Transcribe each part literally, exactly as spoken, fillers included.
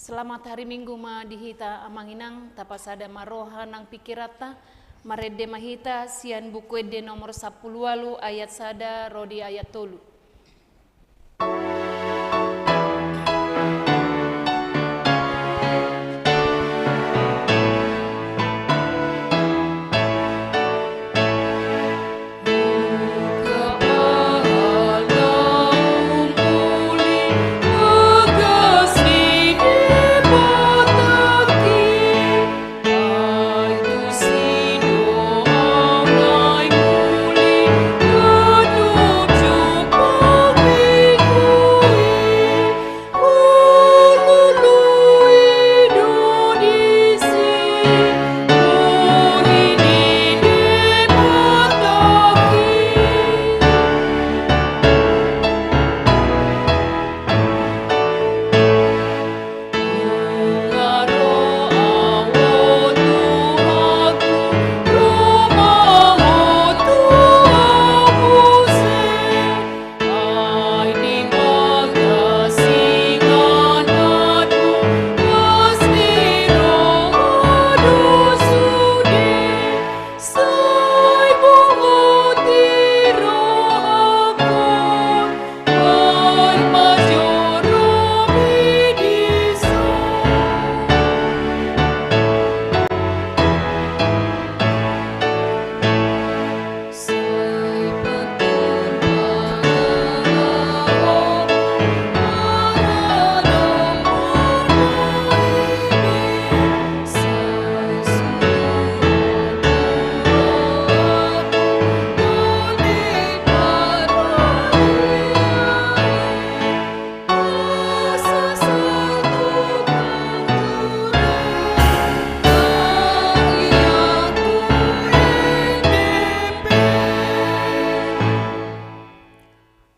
Selamat hari Minggu ma di hita amang inang, tapasada ma roha nang pingkiranta, marende ma hita sian Buku Ende nomor sampulu ualu ayat sada ro di ayat tolu.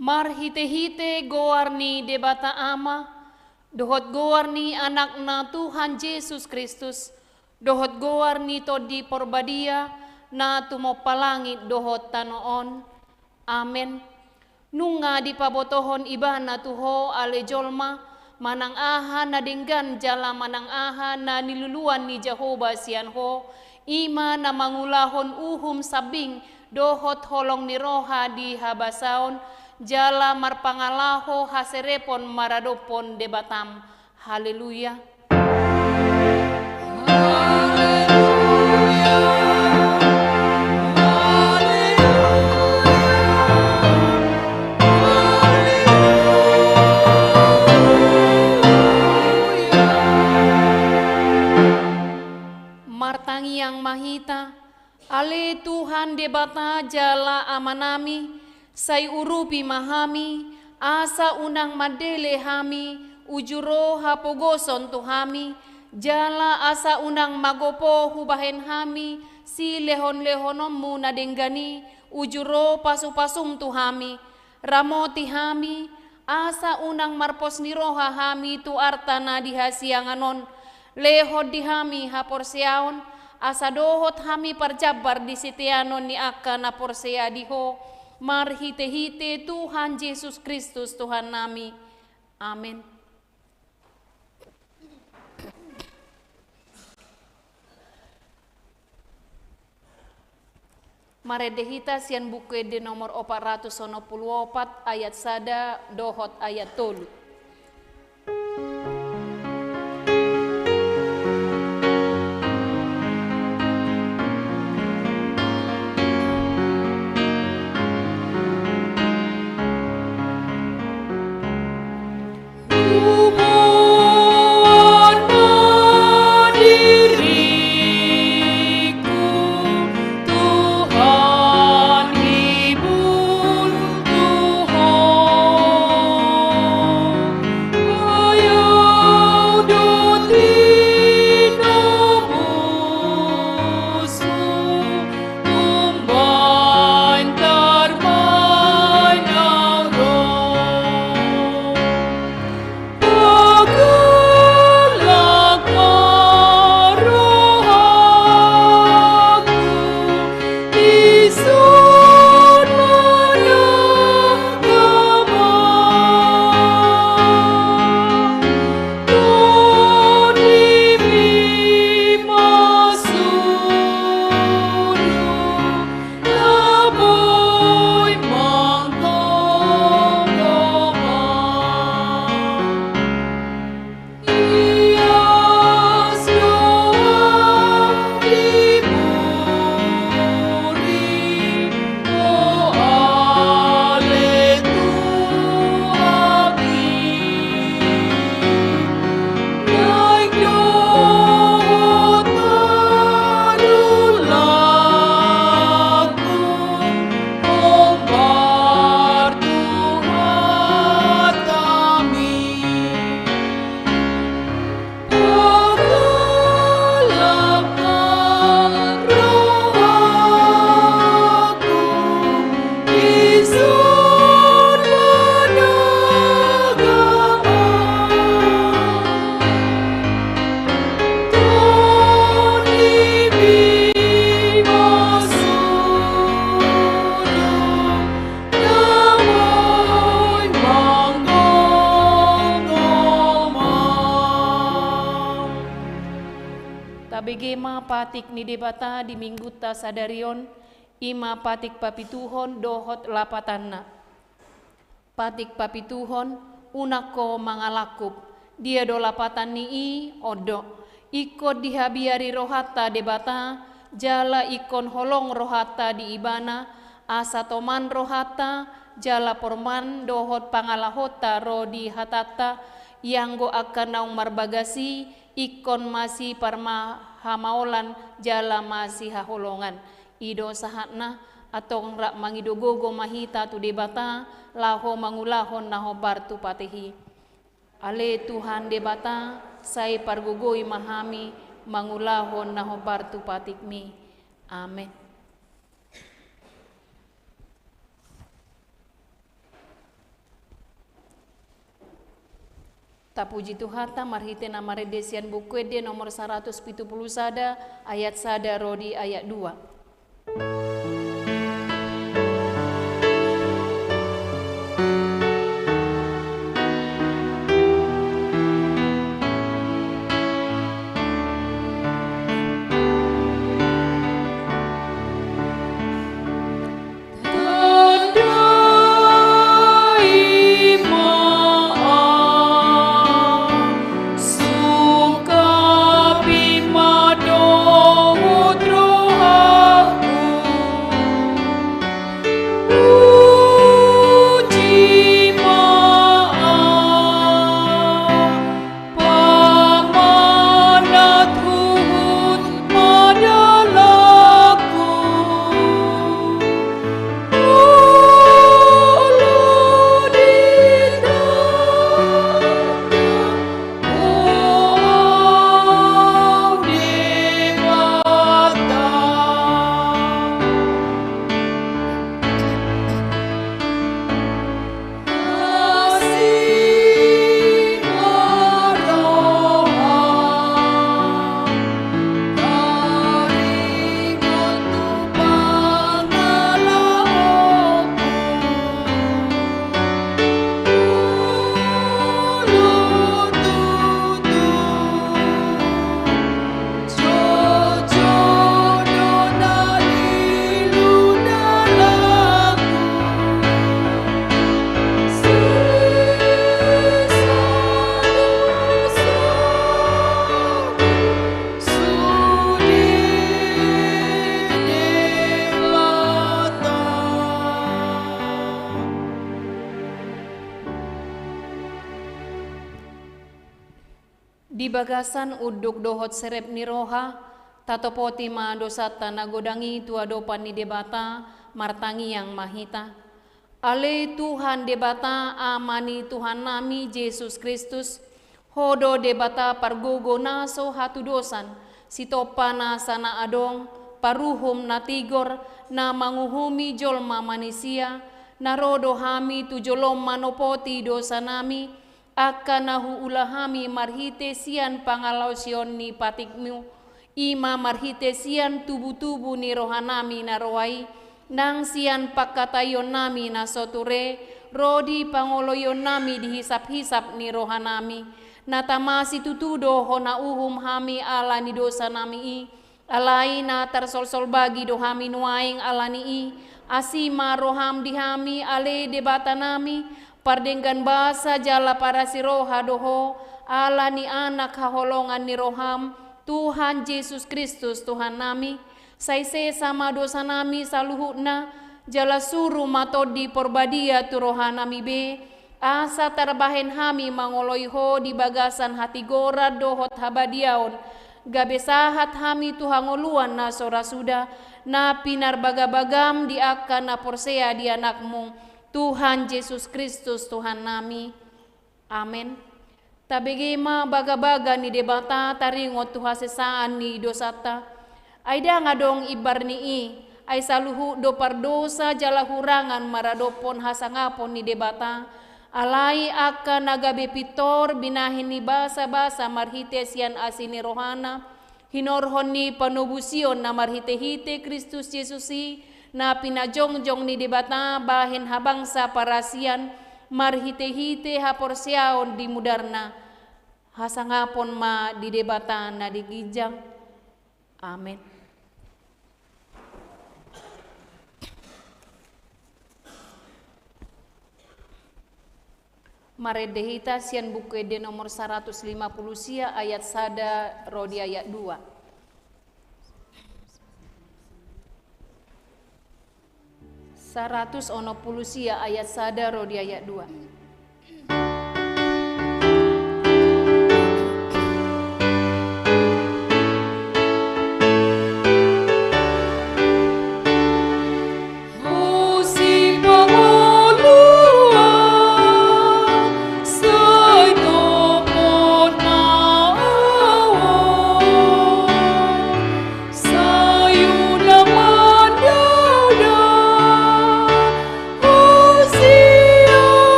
Marhitehite goar ni Debata Ama, dohot goar ni Anakna Tuhan Jesus Kristus, dohot goar ni Tondi Porbadia, na tumompa langit dohot tano on. Amen. Nunga dipabotohon Ibana tu ho ale jolma, manang aha na denggan jala manang aha na niluluan ni Jahowa sian ho, i ma na mangulahon uhum sambing dohot holong ni roha di habasaon, jala marpangalaho haserepon maradophon Debatam. Haleluya. Martangiang ma hita. Ale Tuhan Debata jala Amanami, sai urupi ma hami, asa unang mandele hami, uju ro hapogoson tu hami, jala asa unang magopo hubahen hami silehonlehononmu na denggan i, uju ro pasupasum tu hami. Ramoti hami, asa unang marpos ni roha hami tu arta na di hasiangan on. Lehon di hami haporseaon, asa dohot hami parjambar di siteanon ni angka na porsea di ho, marhitehite Tuhan Jesus Kristus Tuhannami. Amen. Marende hita sian Buku Ende nomor opat ratus onom pulu opat ayat sada dohot ayat tolu. Patik ni Debata di minggunta sadari on, i ma patik papituhon dohot lapatanna. Patik papituhon, unang ho mangalangkup. Dia do lapatan ni i? On do. Ingkon dihabiari rohanta Debata, jala ingkon holong rohanta di Ibana, asa toman rohanta, jala porman dohot pangalahonta ro di hatanta, ianggo angka naung marbagas i, ingkon masipamahamaolan jala masihaholongan. I do sahatna, antong rap mangido gogo ma hita tu Debata, laho mangulahon na hombar tu patik i. Ale Tuhan Debata, sai pargogoi ma hami mangulahon na hombar tu patikmi. Amen. Tapuji Tuhanta marhite na marende sian Buku Ende nomor saratus pitu pulu sada, ayat sada ro di ayat dua. Pamanat huhut ma dalanku, olo ditanda ho, au Debata. Di bagasan unduk dohot serep ni roha, tatopoti ma dosanta na godang i tu adopan ni Debata, martangiang ma hita. Ale Tuhan Debata, Ama ni Tuhannami Jesus Kristus, Ho do Debata pargogo na so hatudosan, sitompa nasa na adong, paruhum na tigor, na manguhumi jolma manisia, na ro do hami tu jolom manopoti dosanami, angka na huula hami marhite sian pangalaosion ni patikmu, i ma marhite sian tubutubu ni rohanami na roa i, nang sian pangkataionnami na so ture, ro di pangoloionnami di hisaphisap ni rohanami. Na tama situtu do hona uhum hami ala ni dosanami i, Alai na tarsolsol bagi do hami nuaeng ala ni i, asi ma roham di hami ale Debatanami, pardenggan basa jala parasi roha do ho, ala ni Anak haholongan ni roham, Tuhan Jesus Kristus Tuhannami, sai sesa ma dosanami saluhutna, jala suru ma Tondi Porbadia tu rohanami be, asa tarbahen hami mangoloi ho di bagasan hatigoran dohot habadiaon, gabe sahat hami tu hangoluan na so ra suda, na pinarbagabagam di angka na porsea di Anakmu, Tuhan Jesus Kristus Tuhannami. Amen. Tabege ma bagabaga ni Debata taringot tu hasesaan ni dosanta. Ai ndang adong imbar ni i, ai saluhut do pardosa jala hurangan maradophon hasangapon ni Debata, alai angka na gabe pintor binahen ni basabasa marhite sian asi ni rohana, hinorhon ni panobusion na marhitehite Kristus Jesus i, na pinajongjong ni Debata bahen habangsa parasian, marhitehite haporseaon di mudarna. Hasangapon ma di Debata na di ginjang. Amen. Marende hita sian Buku Ende nomor saratus lima pulu sia, ayat sada ro di ayat dua. Saratus onom pulu sia, ayat sada ro di ayat dua.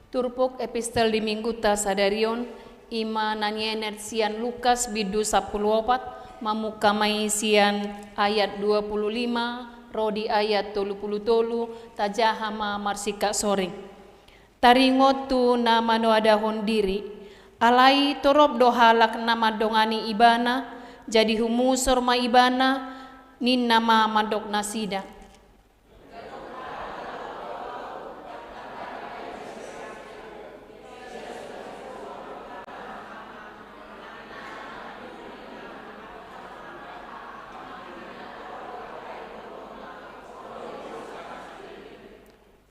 Turpuk epistel di Minggunta sadari on, i ma na nienet sian Lukas bindu sampulu opat, mamungka ma i sian ayat dua pulu lima ro di ayat tolu pulu tolu, tajaha ma marsingkat soring. Taringot tu na manoadahon diri, alai torop do halak na mandongani ibana, jadi humusor ma ibana, ninna ma mandok nasida.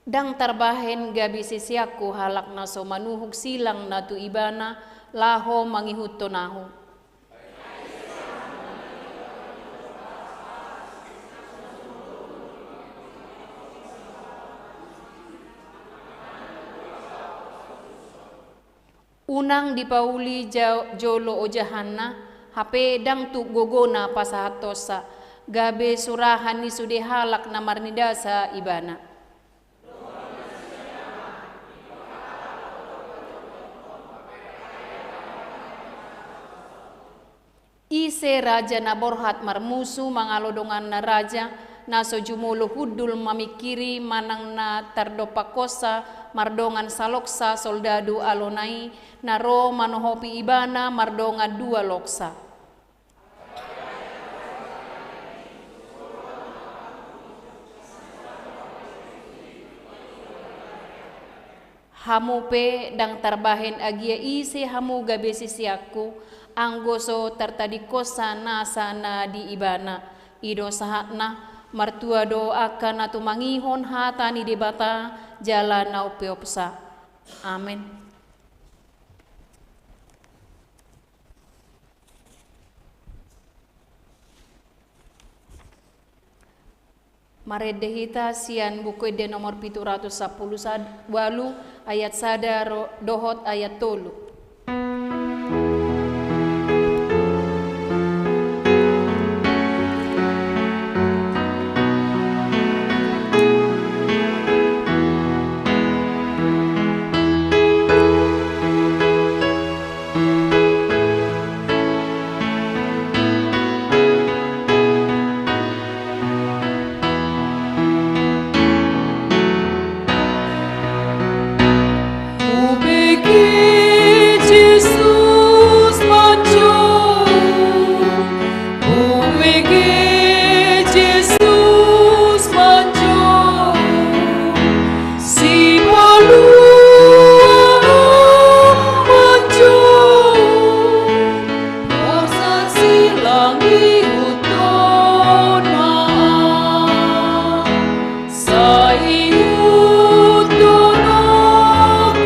Ndang tarbahen gabe siseanku halak na so manuhuk silang na tu ibana laho mangihuthon ahu. Unang dipauli ja-, jolo ojahanna, hape ndang tuk gogona pasahathonsa, gabe surahan ni sude halak na marnidasa ibana. Ise raja na borhat marmusu mangalo donganna raja, na so jumolo hundul mamingkiri manang na tardompakhonsa mardongan saloksa soldadu alona i, na ro manohopi ibana mardongan dua loksa. Hamu pe ndang tarbahen agia ise hamu gabe siseanku, anggo so tartadingkonsa nasa na di ibana. I do sahatna, martua do angka na tumangihon hata ni Debata jala na umpeopsa. Amen. Marende hita sian Buku Ende nomor pitu ratus sampulu ualu, ayat sada ro-, dohot ayat tolu. Hubege Jesus manjou, hubege Jesus manjou, sipalua manjou, borsak silang ihuthon ma. Sai ihuthon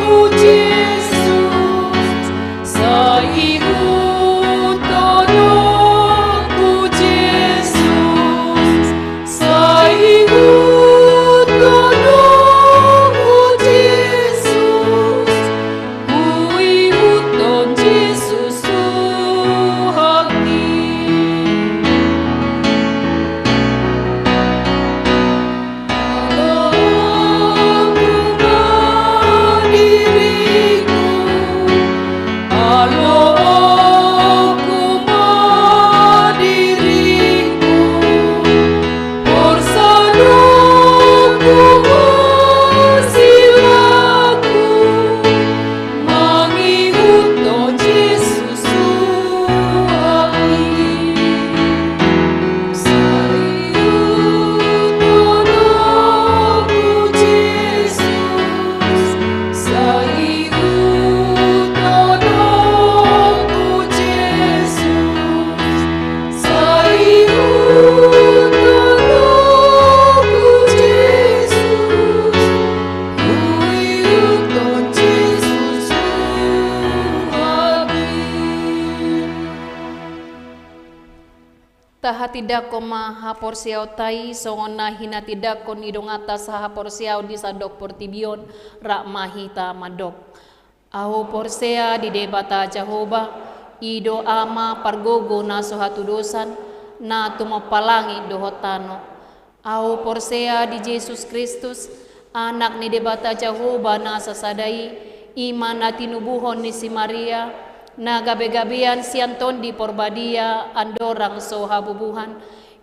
ho Jesus, sai ihuthon ho Jesus, sai ihuthon ho Jesus, huihuthon Jesus rohangki. Alo oku ma diringku, alo oku ma diringku, borsaldoku ma silangku, mangihuthon Jesus rohangki. Sai ihuthon ho Jesus, sai ihuthon ho Jesus, sai ihuthon ho Jesus, huihuthon Jesus rohangki. Tahatindangkon ma haporseaonta i songon na hinatindangkon ni donganta sahaporseaon di sandok portibi on, rap ma hita mandok. Ahu porsea di Debata Jahowa, i do Ama pargogo na so hatudosan, na tumompa langit dohot tano. Ahu porsea di Jesus Kristus, Anak ni Debata Jahowa na sasada i, i ma na tinubuhon ni si Maria, na gabegabean sian Tondi Porbadia andorang so habubuhan,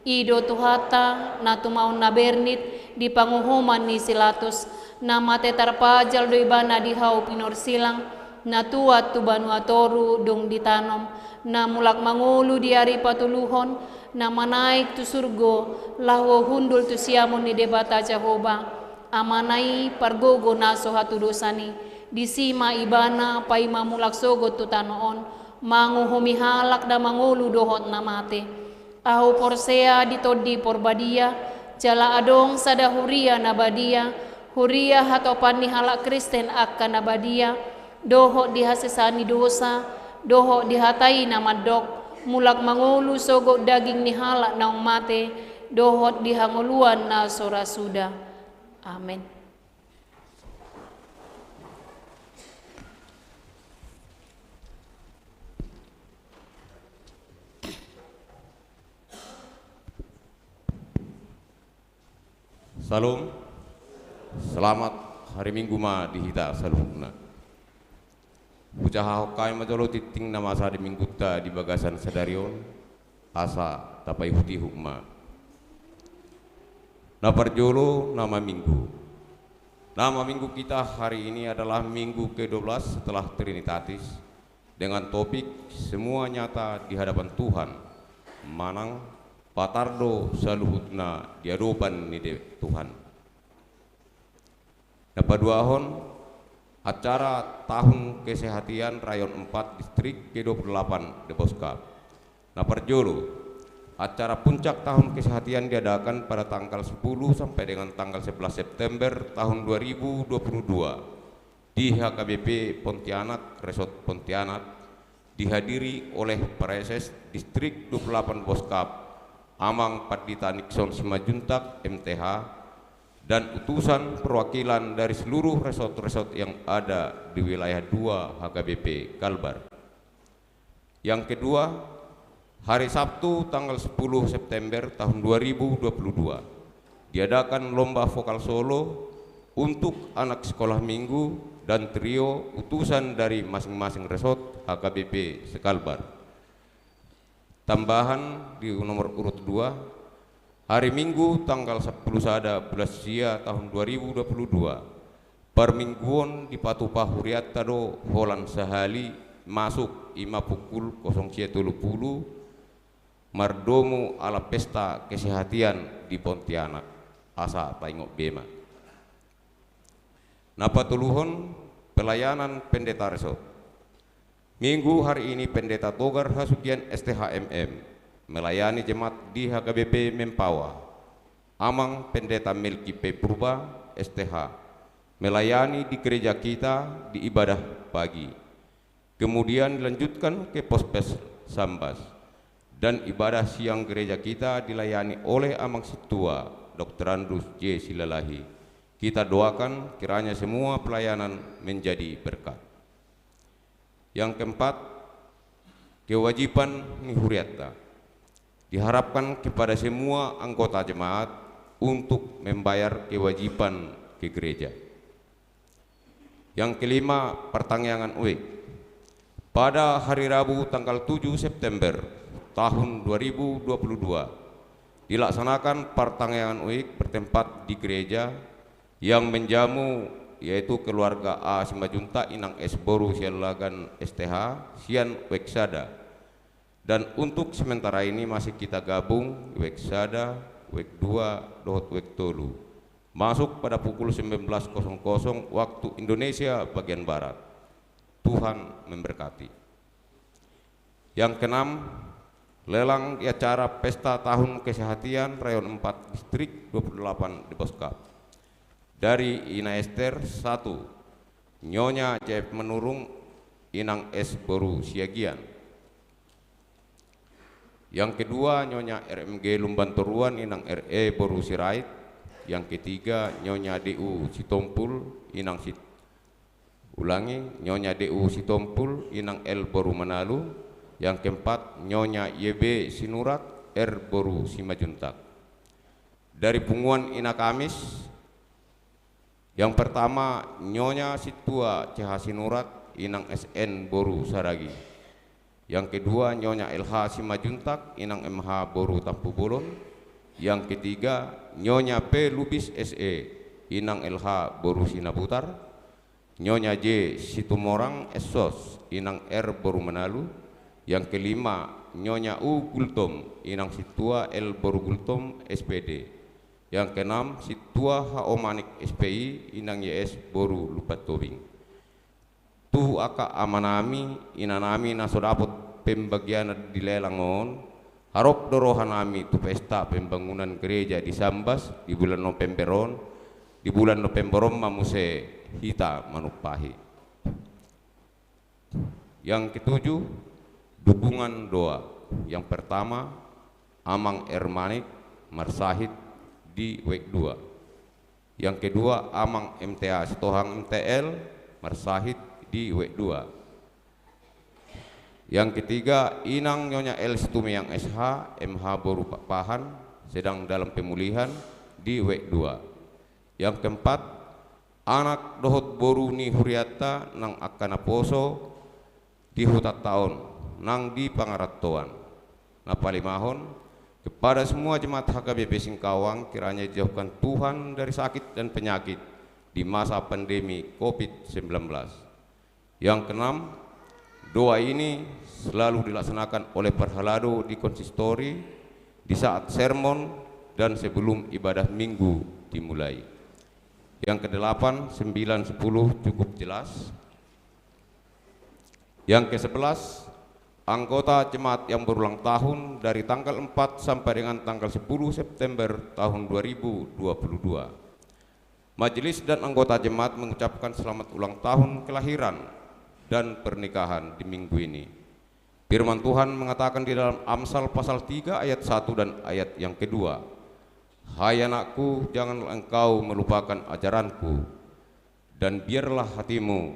i do Tuhanta, na tumaon na bernit di panguhuman ni si Latus, na mate tarpajal do Ibana di hau pinorsilang, na tuat tu banua toru dung ditanom, na mulak mangolu di ari patoluhon, na manaek tu surgo, laho hundul tu siamun ni Debata Jahowa, Amana i pargogo na so hatudosan i, disi ma Ibana paima mulak sogot tu tano on, manguhumi halak na mangolu dohot na mate. Ahu porsea di Tondi Porbadia, jala adong sada huria na badia, huria hatopan ni halak Kristen angka na badia, dohot di hasesaan ni dosa, dohot di hata i na mandok, mulak mangolu sogot daging ni halak naung mate, dohot di hangoluan na so ra suda. Amen. Syalom. Selamat hari Minggu ma di hita saluhutna. Hujahahon hami ma jolo tingting na masa di Minggunta di bagasan sadari on, asa tapaihutihut ma. Na parjolo, nama Minggu. Nama Minggu kita hari ini adalah minggu kedua belas setelah Trinitatis, dengan topik semua nyata di hadapan Tuhan, manang patar do saluhutna di adopan ni de-, Tuhan. Na paduahon, acara tahun kesehatan Rayon empat Distrik kedua puluh delapan Deboskap. Na parjolo, acara puncak tahun kesehatan diadakan pada tanggal sepuluh sampai dengan tanggal sebelas September tahun dua ribu dua puluh dua di H K B P Pontianak, Resort Pontianak, dihadiri oleh Praeses Distrik dua puluh delapan Boskap, Amang Pandita Nixon Simanjuntak, M T H, dan utusan perwakilan dari seluruh resort-resort yang ada di wilayah dua H K B P Kalbar. Yang kedua, hari Sabtu tanggal sepuluh September tahun dua ribu dua puluh dua, diadakan lomba vokal solo untuk anak sekolah minggu dan trio utusan dari masing-masing resort H K B P se-Kalbar. Tambahan di nomor urut dua, hari Minggu tanggal sepuluh sada bulan sia tahun dua ribu dua puluh dua, parmingguon dipatupa hurianta do holan sahali masuk, i ma pukul kosong sia tolu pulu, mardomu ala pesta kesehatian di Pontianak, asa taingot be ma. Na patoluhon, pelayanan pendeta resort. Minggu hari ini Pendeta Togar Hasugian S T H M M melayani jemaat di H K B P Mempawa. Amang Pendeta Melki P Purba, S T H, melayani di gereja kita di ibadah pagi. Kemudian dilanjutkan ke Pospes Sambas. Dan ibadah siang gereja kita dilayani oleh Amang Sintua, Doktorandus J Silalahi. Kita doakan kiranya semua pelayanan menjadi berkat. Yang keempat, kewajiban ni hurianta. Diharapkan kepada semua anggota jemaat untuk membayar kewajiban ke gereja. Yang kelima, partangiangan uek. Pada hari Rabu tanggal tujuh September tahun dua ribu dua puluh dua, dilaksanakan partangiangan uek bertempat di gereja yang menjamu, yaitu keluarga A Simanjuntak Inang S boru Siallagan S T H, sian uek sada. Dan untuk sementara ini masih kita gabung uek sada, uek dua, dohot uek tolu. Masuk pada pukul sembilan belas kosong kosong waktu Indonesia bagian Barat. Tuhan memberkati. Yang keenam, lelang di acara Pesta Tahun Kesehatan Rayon empat Distrik dua puluh delapan di Boskap. Dari Ina Ester satu, Nyonya C F Manurung, Inang S boru Siagian. Yang kedua, Nyonya R M G Lumban Toruan, Inang R E boru Sirait. Yang ketiga, Nyonya D U Sitompul, Inang Sit-, ulangi, Nyonya D U Sitompul, Inang L boru Manalu. Yang keempat, Nyonya Y B Sinurat, R boru Simanjuntak. Dari punguan Ina Kamis, yang pertama, Nyonya Sintua C H Sinurat, Inang S N boru Saragi. Yang kedua, Nyonya L H Simanjuntak, Inang M H boru Tampubolon. Yang ketiga, Nyonya P Lubis S E, Inang L H boru Sinabutar. Nyonya J Situmorang S Sos, Inang R boru Manalu. Yang kelima, Nyonya U Gultom, Inang Sintua L boru Gultom S P D. Yang keenam, Sintua H O Manik S P I, Inang Y S boru Lumban Tobing. Tu angka amanami, inanami na so dapot pembagianna di lelang on, harop do rohanami tu pesta pembangunan gereja di Sambas di bulan November on, di bulan November on ma muse hita manumpahi. Yang ketujuh, dukungan doa. Yang pertama, Amang R Manik, marsahit di uek dua. Yang kedua, Amang M T A Sitohang M T L, marsahit di uek dua. Yang ketiga, Inang Nyonya L Situmeang S H, M H boru Pakpahan, sedang dalam pemulihan di uek dua. Yang keempat, anak dohot boru ni hurianta nang angka naposo di hutanta on, nang di pangarantoan. Na palimahon, kepada semua jemaat H K B P Singkawang, kiranya dijauhkan Tuhan dari sakit dan penyakit di masa pandemi covid sembilan belas. Yang keenam, doa ini selalu dilaksanakan oleh parhalado di konsistori di saat sermon dan sebelum ibadah minggu dimulai. Yang kedelapan, sembilan, sepuluh cukup jelas. Yang kesebelas, anggota jemaat yang berulang tahun dari tanggal empat sampai dengan tanggal sepuluh September tahun dua ribu dua puluh dua. Majelis dan anggota jemaat mengucapkan selamat ulang tahun kelahiran dan pernikahan di minggu ini. Firman Tuhan mengatakan di dalam Amsal pasal tiga ayat satu dan ayat yang kedua, "Hai anakku, janganlah engkau melupakan ajaranku, dan biarlah hatimu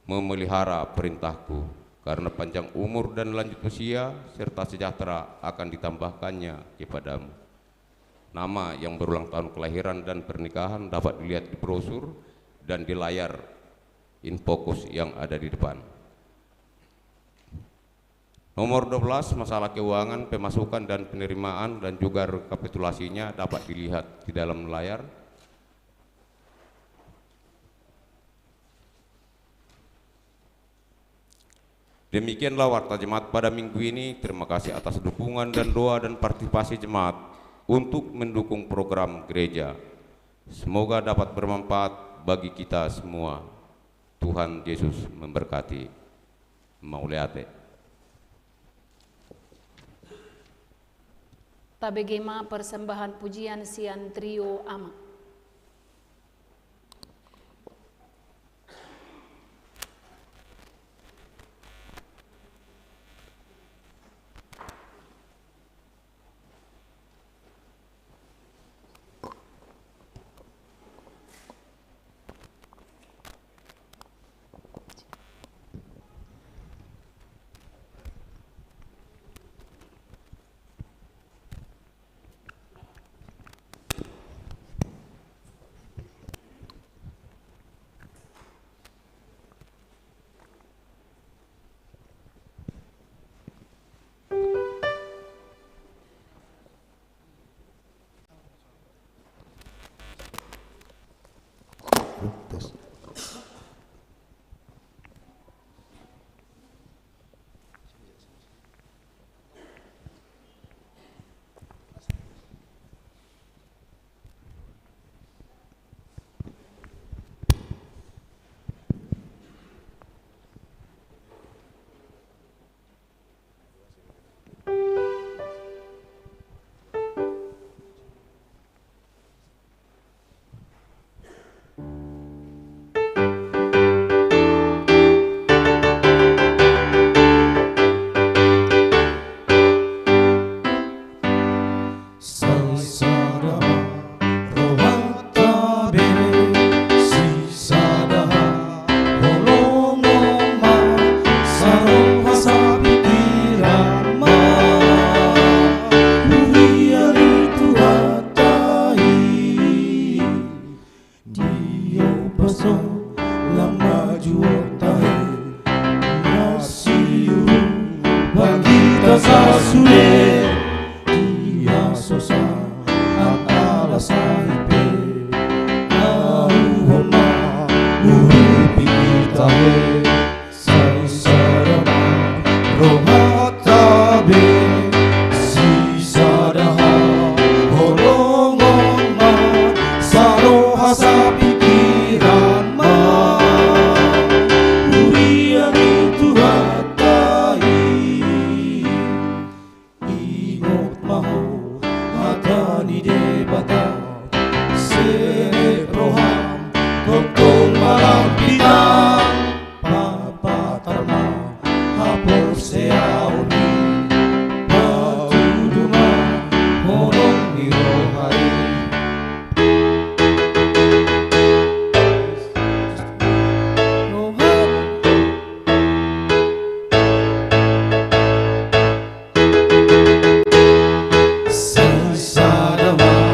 memelihara perintahku, karena panjang umur dan lanjut usia, serta sejahtera akan ditambahkannya kepadamu." Nama yang berulang tahun kelahiran dan pernikahan dapat dilihat di brosur dan di layar infokus yang ada di depan. Nomor dua belas, masalah keuangan, pemasukan dan penerimaan, dan juga rekapitulasinya dapat dilihat di dalam layar. Demikianlah Warta Jemaat pada minggu ini. Terima kasih atas dukungan dan doa dan partisipasi jemaat untuk mendukung program gereja. Semoga dapat bermanfaat bagi kita semua. Tuhan Yesus memberkati. Mauliate. Tabege ma persembahan pujian sian Trio Ama. Sai sada ma rohanta be, sisada haholongon ma, saroha sapikiran ma, huria ni Tuhanta i. Diopas do lam majuonta i, masiuru bangkita sasude. Dia so sahat ala sahit pe, aluhon ma urupi hita be. Sai sada ma rohanta be, sisada haholongon ma, saroha sapikiran ma, huria ni Tuhanta i. Ingot ma ho hata ni Debata, serep roham tongtong ma lam hita, papatar ma haporseaon i, patudu ma holong ni roha i. Sai sada ma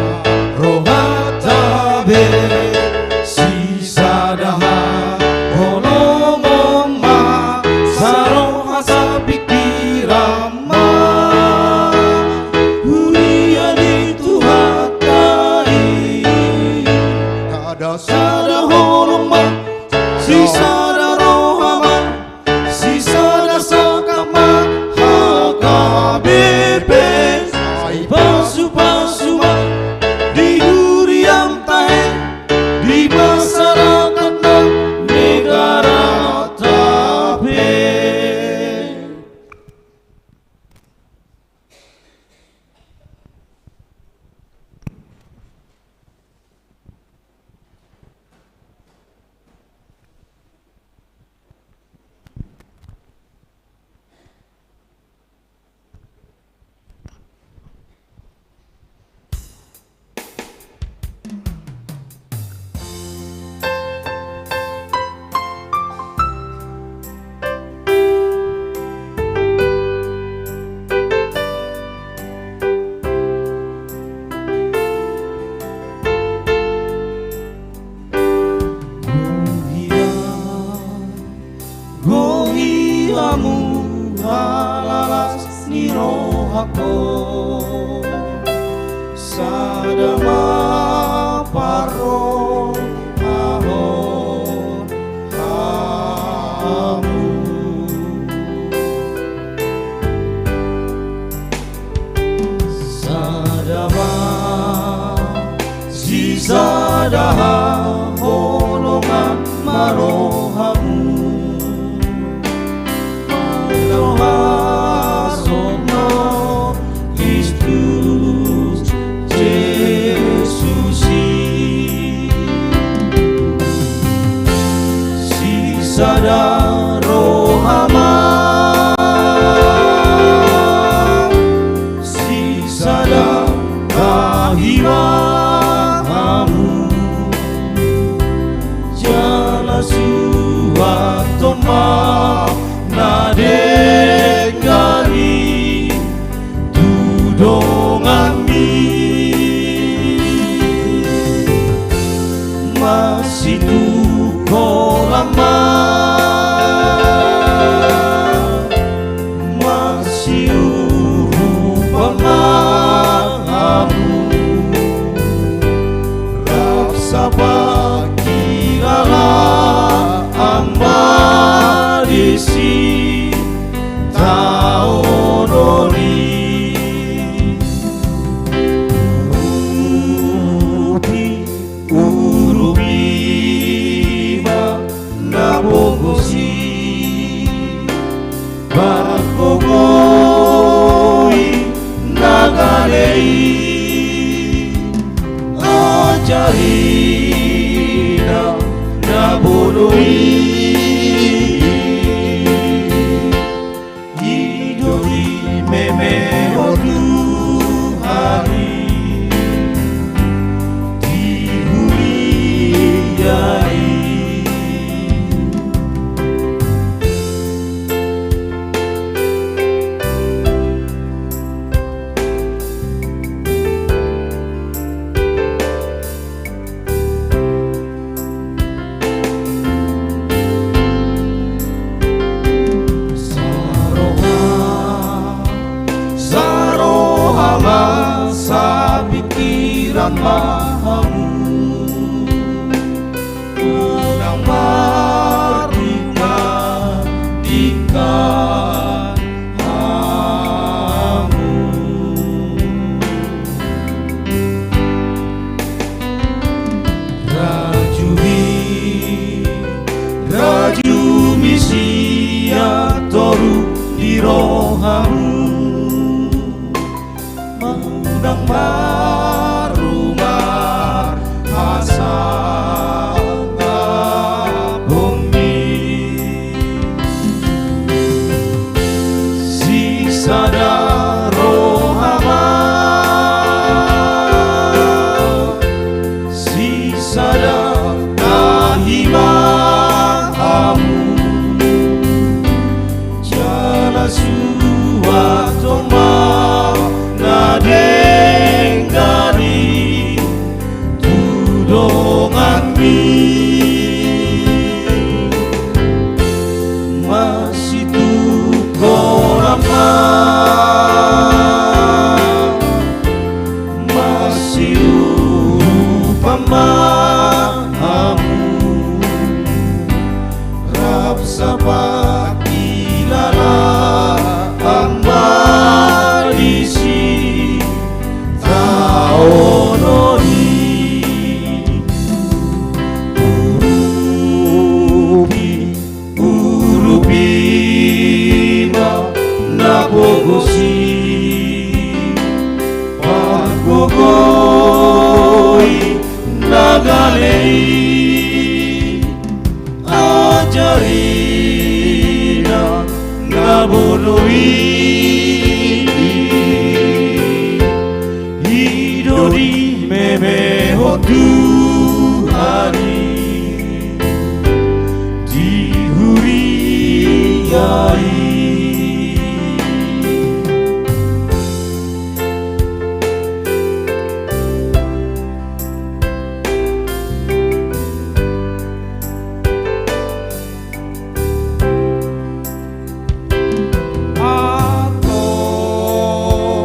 Sada ma parrohahon hamu. Sada ma sisada haholongan ma rohamu. Mauliate ma songon Kristus Jesus i. Sisada roha ma, sisada tahi ma hamu. Jala suathon ma na denggan i tu donganmi. Masitungkolan ma, masiurupan ma hamu. Rap sapangkilalaan ma disi taonon i. Urupi, urupi ma na pogos i, pargogoi na gale i. Ajari na na bodo i. I do dimemehon Tuhan i di huria i. Saroha, saroha ma, sapingkiran ma hamu. Unang mardingkan-dingkan hamu. Rajumi, rajumi sian toru ni rohamu. Unang marumar hasangapon i. Sisada roha ma, sisada tahi ma hamu. Jala suathon ma na denggan i tu donganmi. Masitungkolan ma, masiurupan ma hamu. Rap sapangkilalaan ma disi taonon i. Urupi, urupi ma na pogos i, pargogoi na gale i. Ajari na na bodo i. I do dimemehon Tuhan i di huria i. Antong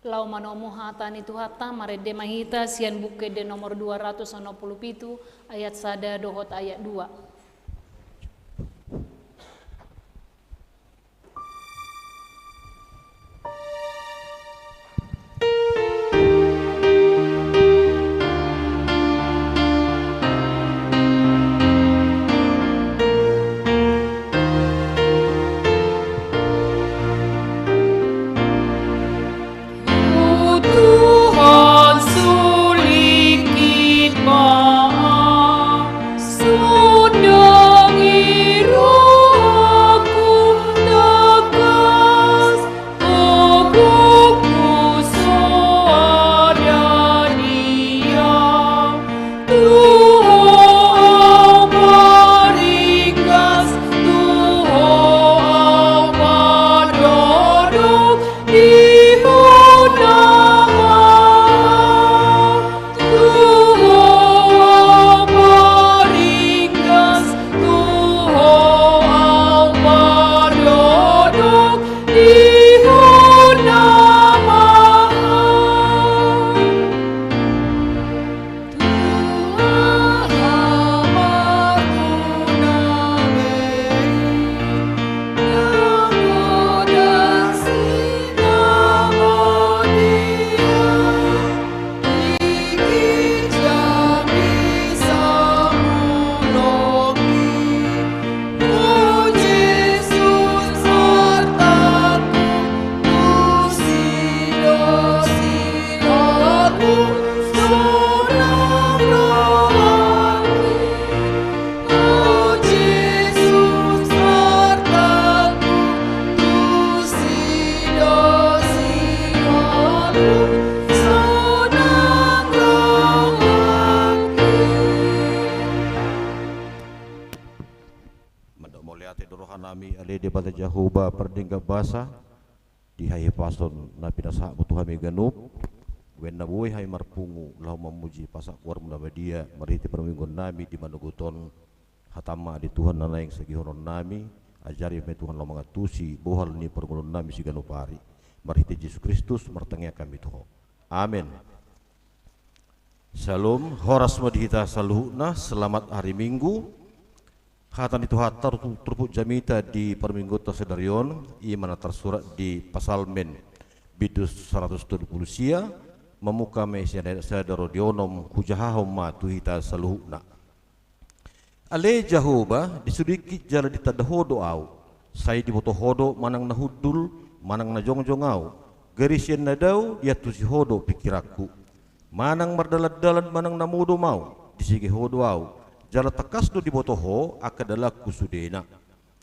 Laho manomu hata ni Tuhanta, marende ma hita sian Buku Ende nomor dua ratus onom pulu pitu, ayat sada dohot ayat dua. Tuhan, sulingkit ma, sundangi rohangku, tangkas, togokku so ada di Au. Tu Ho au paringgas, tu Ho au mandodok, di Ho nama. Tu Ho au paringgas, tu Ho au mandodok, di Ho nama. Mandok mauliate do rohanami, ale Debata Jahowa pardenggan basa, di hahipason na pinasahatmu tu hami ganup, bahen na boi hami marpungu laho mamuji pasahat goarmu na badia marhite parmingguonnami di manogot on. Hatamu ma ale Tuhan na naeng sagihononnami, ajari ma Tuhan laho mangantusi bohal ni parngoluonnami siganup ari. Marhite Jesus Kristus martangiang hami tu Ho. Amen. Syalom, horas ma di hita saluhutna, selamat hari Minggu. Hata ni Tuhanta turpuk, turpuk jamita di parmingguonta sadari on, i ma na tarsurat di Psalmen bindu saratus tolu pulu sia, mamungka ma i sian ayat sada ro di onom, hujahahon ma tu hita saluhutna. Ale Jahowa, disulingkit jala ditanda Ho do ahu, sai diboto Ho do manang na hundul, manang na jongjong ahu, gari sian na dao diantusi Ho do pingkiranku. Manang mardalandalan manang na modom ahu, disege Ho do ahu, jala tangkas do diboto Ho angka dalanku sudena.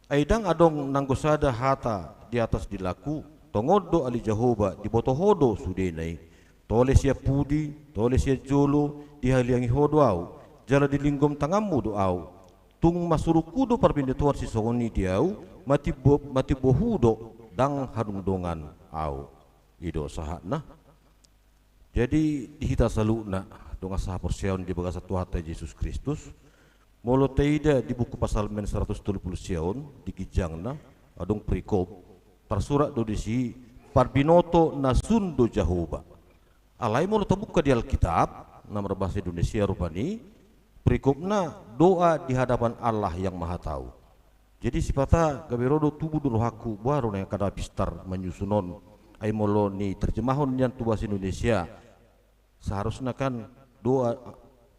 Ai ndang adong nanggo sada hata di atas dilangku, tongon do ale Jahowa diboto Ho do sudena i. Tole sian pudi, tole sian jolo, dihaliangi Ho do ahu, jala dilinggom tanganmu do ahu. Tung masurungku do parbinotoan sisongon i di ahu, matimbo, matimbo Hu do, ndang hadungdungan ahu. I do sahatna. Jadi, di hita saluhutna dongan sahaporseaon di bagasan Tuhanta Jesus Kristus, molo taida di buku Psalmen saratus tolu pulu sia on, di ginjangna, adong perikop, tarsurat do disi, parbinoto na sun do Jahowa. Alai molo tabuka di Alkitab, na marbahasa Indonesia rupani, perikopna doa di hadapan Allah yang Maha Tahu. Jadi sipata gabe ro do tubu do rohangku, boha do na angka na pistar manyusun on. Ai molo niterjemahon nian tu bahasa Indonesia, seharusna kan doa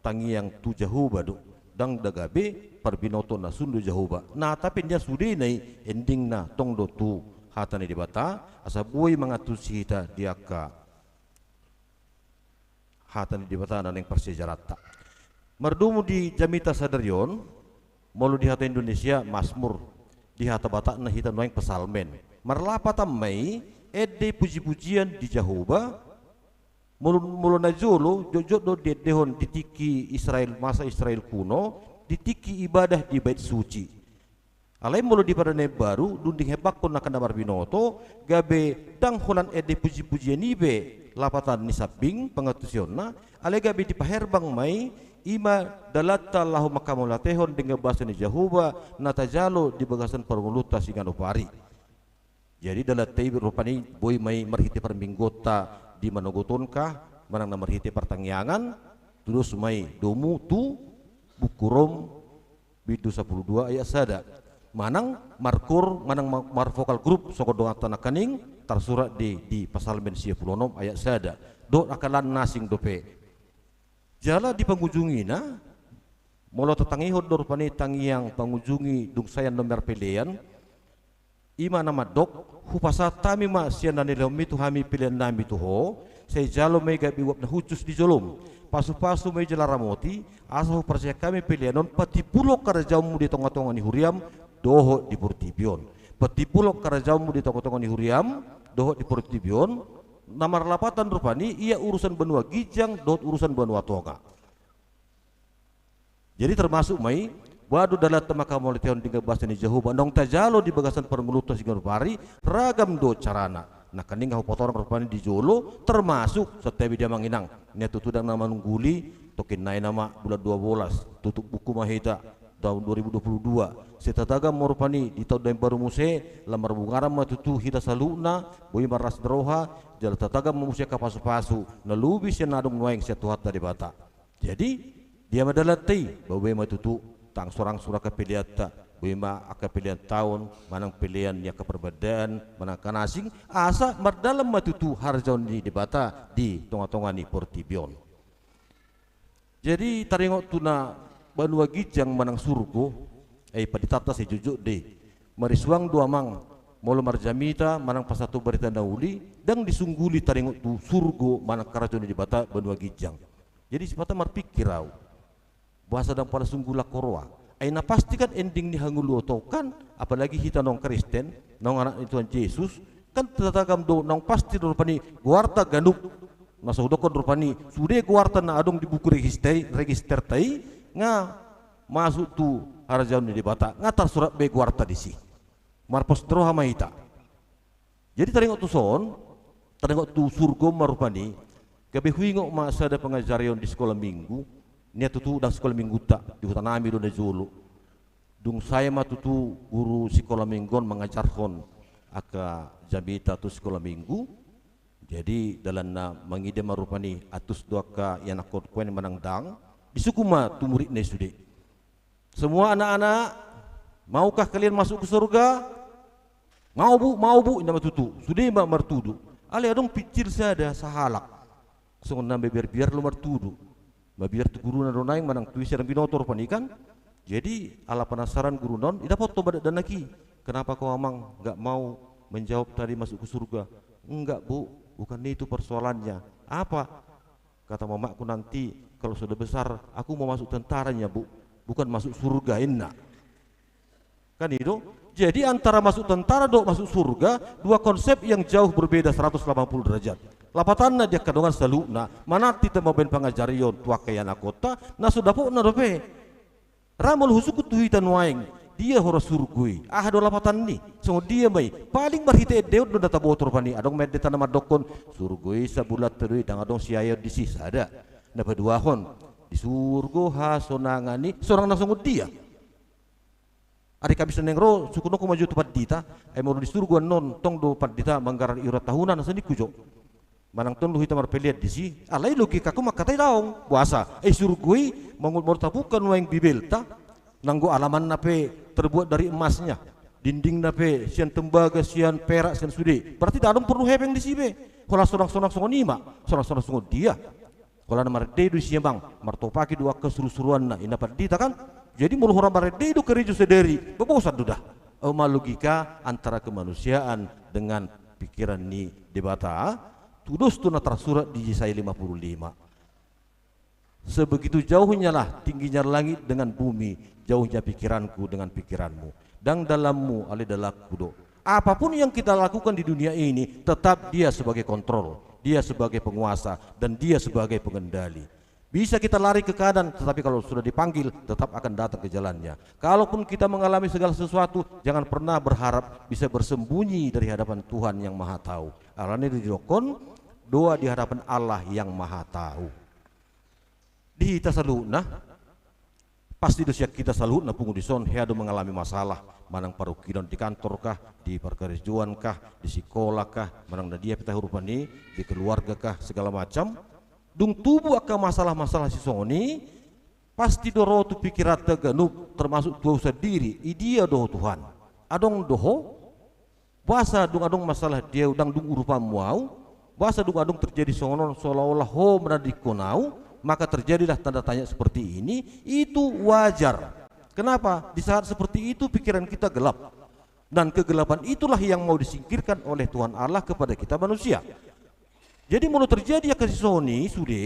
tangiang tu Jahowa do. Ndang da gabe parbinoto na sun do Jahowa. Na, tapi nian sudena i endingna tong do tu hata ni Debata, asa boi mangantusi hita di angka hata ni Debata na naeng parsiajaranta. Mardomu di jamita sadari on, molo di hata Indonesia, Mazmur, di hata Batakna hita nuaeng psalmen. Marlapatan ma i, ende pujipujian di Jahowa, molo, molo na jolo, jotjot do diendehon di tingki Israel, masa Israel kuno, di tingki ibadah di bait suci. Alai molo di Padan na Imbaru, dung dihembangkon angka na marbinoto, gabe ndang holan ende pujipujian i be lapatan ni sambing pangantusionna, alai gabe dipaherbang ma i, i ma dalanta laho manghamauliatehon denggan basa ni Jahowa na tajalo di bagasan parngoluonta siganup ari. Jadi dalanta i rupani boi ma i marhite parmingguonta di manogot on ka, manang na marhite partangiangan, tudos ma i domu tu Buku Rom bindu sampulu dua ayat sada. Manang markoor, manang ma-, marvokal grup songon donganta nangkaning, tarsurat di, di Psalmen sia pulu onom ayat sada. Dohot angka na asing dope. Jala di pangujungina, molo tatangihon do rupani tangiang pangujungi dung sai annon marpelean, i ma na mandok, hupasahat hami ma sian na nilehonmi tu hami peleannami tu ho, sai jalo ma i gabe uap na hushus di jolom. Pasupasu ma i jala ramoti, asa huparsiajar hami pelean on patimbulhon harajaonmu di tongatonga ni huriam, dohot di portibi on. Patimbulhon harajaonmu di tongatonga ni huriam, dohot di portibi on, na marlapatan rupani ia urusan banua ginjang dohot urusan banua tonga. Jadi termasuk ma i, boha do dalanta manghamauliatehon denggan basa ni Jahowa, naung tajalo di bagasan parngoluonta siganup ari, ragam do carana. Nangkaning nga hupatorang rupani di jolo, termasuk, santabi di amang inang, nian tutu ndang na manungguli, tongkin nai nama bulan dua belas, tutup buku ma hita, tahun dua ribu dua puluh dua. Sai tatagam ma rupani di tahun na imbaru muse, lam marbungaran ma tutu hita saluhutna, boi marlas ni roha, jala tatagam ma muse angka pasupasu na lobi sian na adong nuaeng sian Tuhanta Debata. Jadi, dia ma dalanta i, ba boi ma tutu, tangsurang-surang angka peleanta, boi ma angka pelean taon, manang pelean ni angka parbandaan, manang angka na asing, asa mardalan ma tutu harajaon ni Debata di tongatonga ni portibi on. Jadi, taringot tu na banua ginjang manang surgo, ai panditanta sai jotjot do i. Marisuang do amang, molo marjamita manang pasahathon barita na uli, ndang disungguli taringot tu surgo manang harajaon ni Debata banua ginjang. Jadi sipata marpikir au. Boasa ndang pala sunggul angka roha. Ai na pasti kan ending ni hangoluan on kan, apalagi hita naung Kristen, naung anak ni Tuhan Jesus, kan tatagam do naung pasti do rupani goarta ganup. Na so hudokkon rupani, sude goarta na adong di buku register, registerta i, nga masuk tu harajaon ni Debata, nga tarsurat be goarta disi. Marpos ni roha ma hita. Jadi taringot tu son, taringot tu surgo ma rupani, gabe huingot ma sada pangajarion di sikola minggu, nian tutu ndang sikola minggunta, di hutanami do na jolo. Dung sae ma tutu guru sikola minggu on mangajarhon angka jamita tu sikola minggu, jadi dalanna mangida ma rupani antus do angka ianakhon kuaen manang ndang, disungkun ma tu muridna i sude. Semua anak-anak, maukah kalian masuk ke surga? Mau bu, mau bu, inda ma tutu. Sude ma martudu. Alai adong pinsir sada sahalak. Songon na mabiar-biar do martudu. Mabiar tu guruna do naeng manang tu ise, ndang binoto rupani kan. Jadi ala penasaran guruna on, idapothon ma dakdanak i. Kenapa kau amang nggak mau menjawab tadi masuk ke surga? Enggak bu, bukan itu persoalannya. Apa? Kata mamakku, nanti kalau sudah besar, aku mau masuk tentara nya bu, bukan masuk surga, inna. Kan i do? Jadi antara masuk tentara dohot masuk surga, dua konsep yang jauh berbeda seratus delapan puluh derajat. Lapatanna di angka dongan saluhutna, manat hita mambahen pangajarion tu angka ianakhonta, na so dapotna dope. Ra molo husungkun tu hita nuaeng, dia huroha surgo i, aha do lapatanni? Songon dia ma i? Paling marhite endeon do na taboto rupani, adong ma endenta na mandokkon, surgo i sabulanta do i, ndang adong siaeon disi, sada. Na paduahon, di surgo hasonangan i, sonang na songon dia? Ari Kamis na naeng ro, sungkunonku ma jo tu pandita, ai molo di surgo annon, tong do pandita manggarar iuran tahuna, na songon i ningku jo. Manang tong do hita marpelean disi, alai logikaku mangkatai daong, boasa, ai surgo i, molo, molo tabuka nuaeng Bibelta, nanggo alamanna pe terbuat dari emasnya, dindingna pe sian tembaga, sian perak, sian sude, berarti ndang adong porlu hepeng disi be, holan sonang-sonang songon i ma, sonang-sonang songon dia. Holan marende do disi amang, martopaki do angka surusuruanna, inna pandita kan. Jadi molo holan marende do karejo sadari, bosan do da. Au ma logika antara kemanusiaan dengan pikiran ni Debata, tudos tu na tarsurat di Jesaya lima puluh lima. Sebegitu jauhnya lah tingginya langit dengan bumi, jauhnya pikiranku dengan pikiranmu. Ndang dalanmu alai dalanku do. Apapun yang kita lakukan di dunia ini, tetap dia sebagai kontrol, dia sebagai penguasa, dan dia sebagai pengendali. Bisa kita lari ke kanan, tetapi kalau sudah dipanggil, tetap akan datang ke jalannya. Kalaupun kita mengalami segala sesuatu, jangan pernah berharap bisa bersembunyi dari hadapan Tuhan yang Maha Tahu. Alani didokkon, doa di hadapan Allah yang Maha Tahu. Di hita saluhutna, Pasti do sian hita saluhutna pungu dison hea do mangalami masalah, manang parungkilon di kantor kah, di parkarejoan kah, di sikola kah, manang na dia pe tahe urupan i, di keluarga kah, segala macam. Dung tubu angka masalah-masalah sisongon i, pasti do ro tu pikiranta ganup, termasuk tu au sandiri, i dia do ho Tuhan? Adong do ho? Boasa dung adong masalah di au, ndang dung urupanmu au? Boasa dung adong terjadi songon on, seolah-olah ho menandingkon au? Maka terjadilah tanda tanya seperti ini. Itu wajar. Kenapa? Di saat seperti itu pikiran kita gelap. Dan kegelapan itulah yang mau disingkirkan oleh Tuhan Allah kepada kita manusia. Jadi molo terjadi angka sisongon i sude,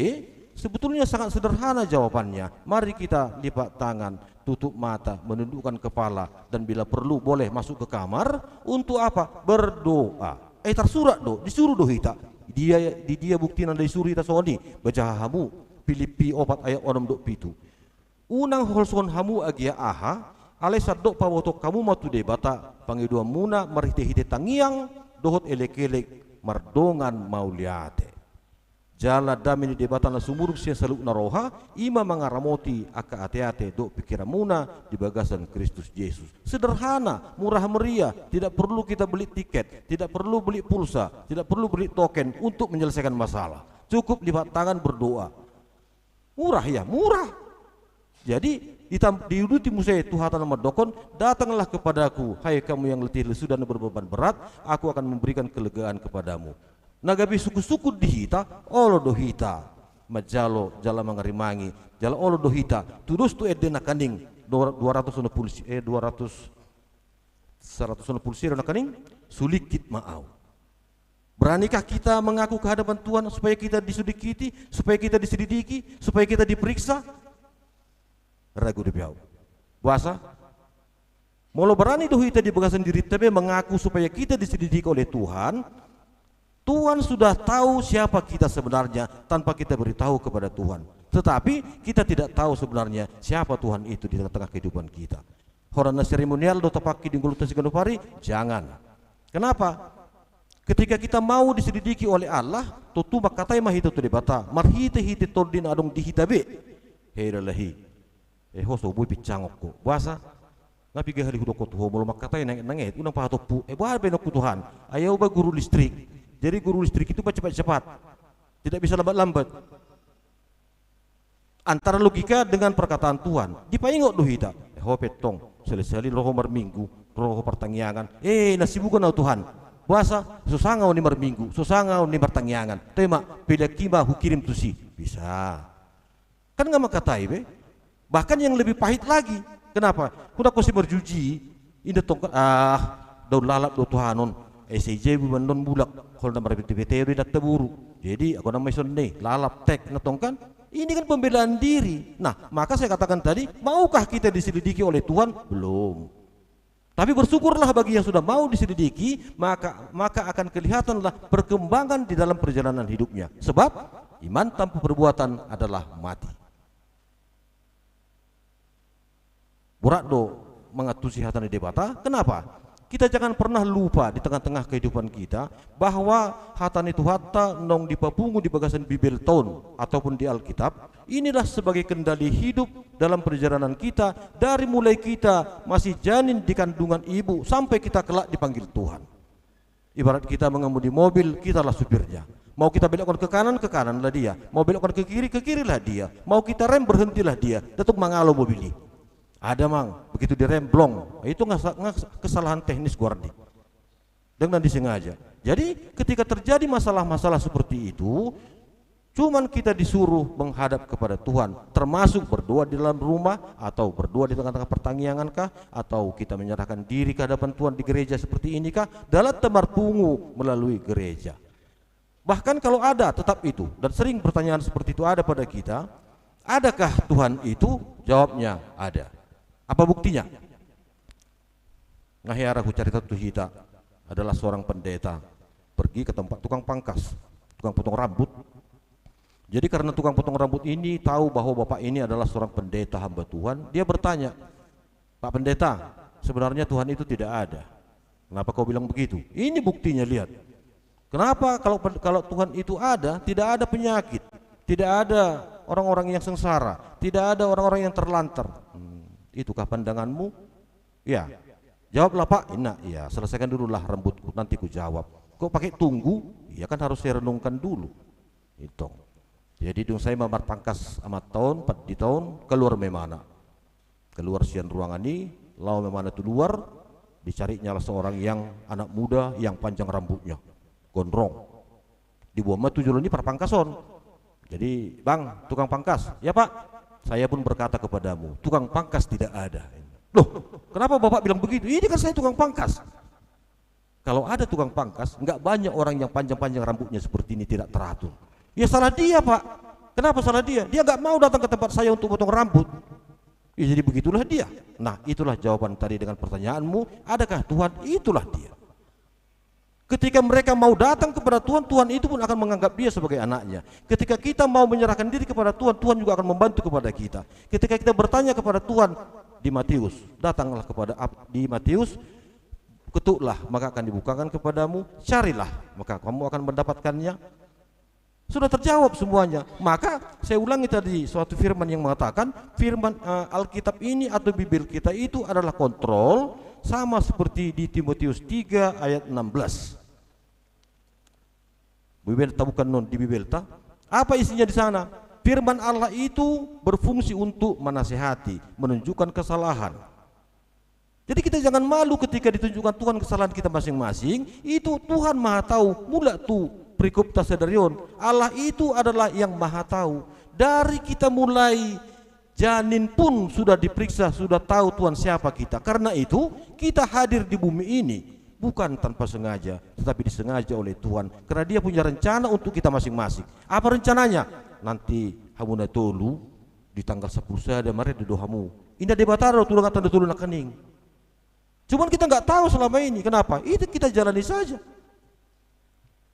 sebetulnya sangat sederhana jawabannya. Mari kita lipat tangan, tutup mata, menundukkan kepala, dan bila perlu boleh masuk ke kamar. Untuk apa? Berdoa. Eh, tarsurat do, disuruh do hita. Dia, di dia buktina na disuruh hita songon i? Baca hamu Pilippi opat ayat onom dohot pitu. Unang holsohon hamu agia aha, alai sandok pabotohon hamu ma tu Debata pangidoanmuna marhite-hite tangiang dohot elek-elek mardongan mauliate. Jala dame ni Debata na sumurung sian saluhutna roha, i ma mangaramoti angka ate-ate dohot pikiranmuna di bagasan Kristus Jesus. Sederhana, murah meriah, tidak perlu kita beli tiket, tidak perlu beli pulsa, tidak perlu beli token untuk menyelesaikan masalah. Cukup lipat tangan berdoa. Murah ya, murah. Jadi ditam-, diuduti muse tu hata na mandok on, "Datanglah kepadaku, hai kamu yang letih lesu dan berbeban berat, aku akan memberikan kelegaan kepadamu." Na gabe sungkun-sungkun di hita, olo do hita manjalo jala mangarimangi, jala olo do hita tudos tu ende nangkaning dua, dua ratus onom pulu si-, eh, dua ratus, seratus onom pulu siro nangkaning, "Sulingkit ma au." Beranikah kita mengaku ke hadapan Tuhan supaya kita diselidiki, supaya kita diselidiki, supaya kita diperiksa? Ragu dope au. Boasa? Molo berani do hita di bagasan dirinta be mengaku supaya kita diselidiki oleh Tuhan, Tuhan sudah tahu siapa kita sebenarnya tanpa kita beritahu kepada Tuhan. Tetapi kita tidak tahu sebenarnya siapa Tuhan itu di tengah-tengah kehidupan kita. Holan na seremonial do tapangke di ngolunta siganup ari? Jangan. Kenapa? Ketika kita mau diselidiki oleh Allah, tontu mangkatai ma hita tu Debata marhite-hite tondi na adong di hita be. He, lalahi. Eh, ho so boi pinsang ho. Boasa? Nga piga hali hudok ho tu ho, molo mangkatai na, na nget, unang pahatompu. Eh, boha be nokku Tuhan? Ai au ba guru listrik. Jadi guru listrik itu ba cepat-cepat. Tidak bisa lambat-lambat. Antara logika dengan perkataan Tuhan. Dipaingot do hita. Eh, ho pe tong, sali-sali ro ho marminggu, ro ho partangiangan. Eh, na sibugon au Tuhan. Boasa? So sanga au ni marminggu, so sanga au ni martangiangan. Toe ma, pelean i ma hukirim tusi. Bisa. Kan nga mangkatai be. Bahkan yang lebih pahit lagi. Kenapa? Hudok ho si marjuji, inda tong, ah, daun lalap do Tuhan on. Eh, sai jabu banon mulak. Holan na marbete-bete do inanta boru. Jadi ago nama ison ni lalap tek na tong kan. Ini kan pembelaan diri. Nah, maka saya katakan tadi, maukah kita diselidiki oleh Tuhan? Belum. Tapi bersyukurlah bagi yang sudah mau diselidiki, maka, maka akan kelihatanlah perkembangan di dalam perjalanan hidupnya. Sebab iman tanpa perbuatan adalah mati. Borat do mangantusi hata ni Debata. Kenapa? Kita jangan pernah lupa di tengah-tengah kehidupan kita bahwa hata ni Tuhanta naung dipapungu di bagasan Bibelta on ataupun di Alkitab, inilah sebagai kendali hidup dalam perjalanan kita dari mulai kita masih janin di kandungan ibu sampai kita kelak dipanggil Tuhan. Ibarat kita mengemudi mobil, kitalah supirnya. Mau kita belokkon ke kanan, ke kananlah dia. Mau belokkon ke kiri, ke kirilah dia. Mau kita rem, berhentilah dia. Tetap mangalo mobil i. Ada mang, begitu direm, blong. Itu nggak sa-, nggak kesalahan teknis goarna i. Dengan disengaja. Jadi ketika terjadi masalah-masalah seperti itu, cuman kita disuruh menghadap kepada Tuhan, termasuk berdoa di dalam rumah, atau berdoa di tengah-tengah pertangiangan kah, atau kita menyerahkan diri ke hadapan Tuhan di gereja seperti ini kah, dalam ta marpungu melalui gereja. Bahkan kalau ada tetap itu, dan sering pertanyaan seperti itu ada pada kita, adakah Tuhan itu? Jawabnya ada. Apa buktinya? Nga hea ra hucarita tu hita, adalah seorang pendeta pergi ke tempat tukang pangkas, tukang potong rambut. Jadi karena tukang potong rambut ini tahu bahwa bapak ini adalah seorang pendeta hamba Tuhan, dia bertanya, "Pak Pendeta, sebenarnya Tuhan itu tidak ada. Kenapa kau bilang begitu?" Ini buktinya, lihat. Kenapa kalau, kalau Tuhan itu ada, tidak ada penyakit, tidak ada orang-orang yang sengsara, tidak ada orang-orang yang terlantar? Hmm, Itukah pandanganmu? Ya. Jawablah, Pak. Inna, ya, selesaikan dulu lah rambutku, nanti ku jawab. Kok pakai tunggu? Iya kan harus saya renungkan dulu. Itu. Jadi dung sae ma marpangkas amanta on, pandita on, keluar ma imana. Keluar sian ruangan i, laho ma imana tu luar, dicari nyalah seorang yang anak muda yang panjang rambutnya, gondrong. Diboan ma tu jolo ni parpangkas on. Jadi, "Bang, tukang pangkas." "Ya, Pak." "Saya pun berkata kepadamu, tukang pangkas tidak ada." "Loh, kenapa Bapak bilang begitu?" "Ini kan saya tukang pangkas." Kalau ada tukang pangkas, nggak banyak orang yang panjang-panjang rambutnya seperti ini, tidak teratur. Ya salah dia, Pak. Kenapa salah dia? Dia nggak mau datang ke tempat saya untuk potong rambut. Ya, jadi begitulah dia. Nah, itulah jawaban tadi dengan pertanyaanmu, adakah Tuhan? Itulah dia. Ketika mereka mau datang kepada Tuhan, Tuhan itu pun akan menganggap dia sebagai anaknya. Ketika kita mau menyerahkan diri kepada Tuhan, Tuhan juga akan membantu kepada kita. Ketika kita bertanya kepada Tuhan, di Matius, datanglah kepada ap-, di Matius, ketuklah, maka akan dibukakan kepadamu, carilah, maka kamu akan mendapatkannya. Sudah terjawab semuanya. Maka, saya ulangi tadi suatu firman yang mengatakan, firman, eh, Alkitab ini atau Bibel kita itu adalah kontrol, sama seperti di Timotius tiga ayat enam belas. Bibel ta bukan non di Bibel ta. Apa isinya di sana? Firman Allah itu berfungsi untuk menasehati, menunjukkan kesalahan. Jadi kita jangan malu ketika ditunjukkan Tuhan kesalahan kita masing-masing. Itu Tuhan Maha Tahu. Mulak tu perikop ta sadari on. Allah itu adalah yang Maha Tahu. Dari kita mulai janin pun sudah diperiksa, sudah tahu Tuhan siapa kita. Karena itu, kita hadir di bumi ini bukan tanpa sengaja, tetapi disengaja oleh Tuhan. Karena Dia punya rencana untuk kita masing-masing. Apa rencananya? Nanti hamu na tolu di tanggal sampulu sada marende do hamu. Inda Debata do tu dongan ta na tolu nangkaning. Cuman kita nggak tahu selama ini. Kenapa? Itu kita jalani saja.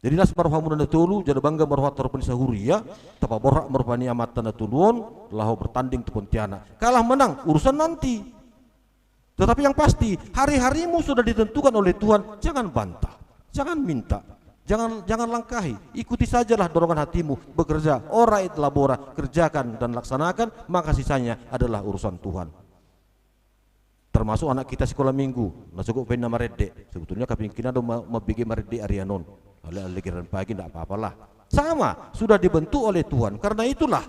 Jadi las ma roha muna na tolu, jala bangga ma roha ta rupani sahuria, tapaborhat ma rupani amanta na tolu on, laho bertanding tu Pontianak. Kalah menang, urusan nanti. Tetapi yang pasti, hari-harimu sudah ditentukan oleh Tuhan, jangan bantah, jangan minta, jangan, jangan langkahi, ikuti sajalah dorongan hatimu, bekerja, ora et labora, kerjakan dan laksanakan, maka sisanya adalah urusan Tuhan. Termasuk anak kita sekolah minggu, na sogot pe na marende. Sebetulnya kapingkirna do ma-, mambege marende arian on. Alai, alai giliran pagi ndak apa-apalah. Sama, sudah dibentuk oleh Tuhan. Karena itulah,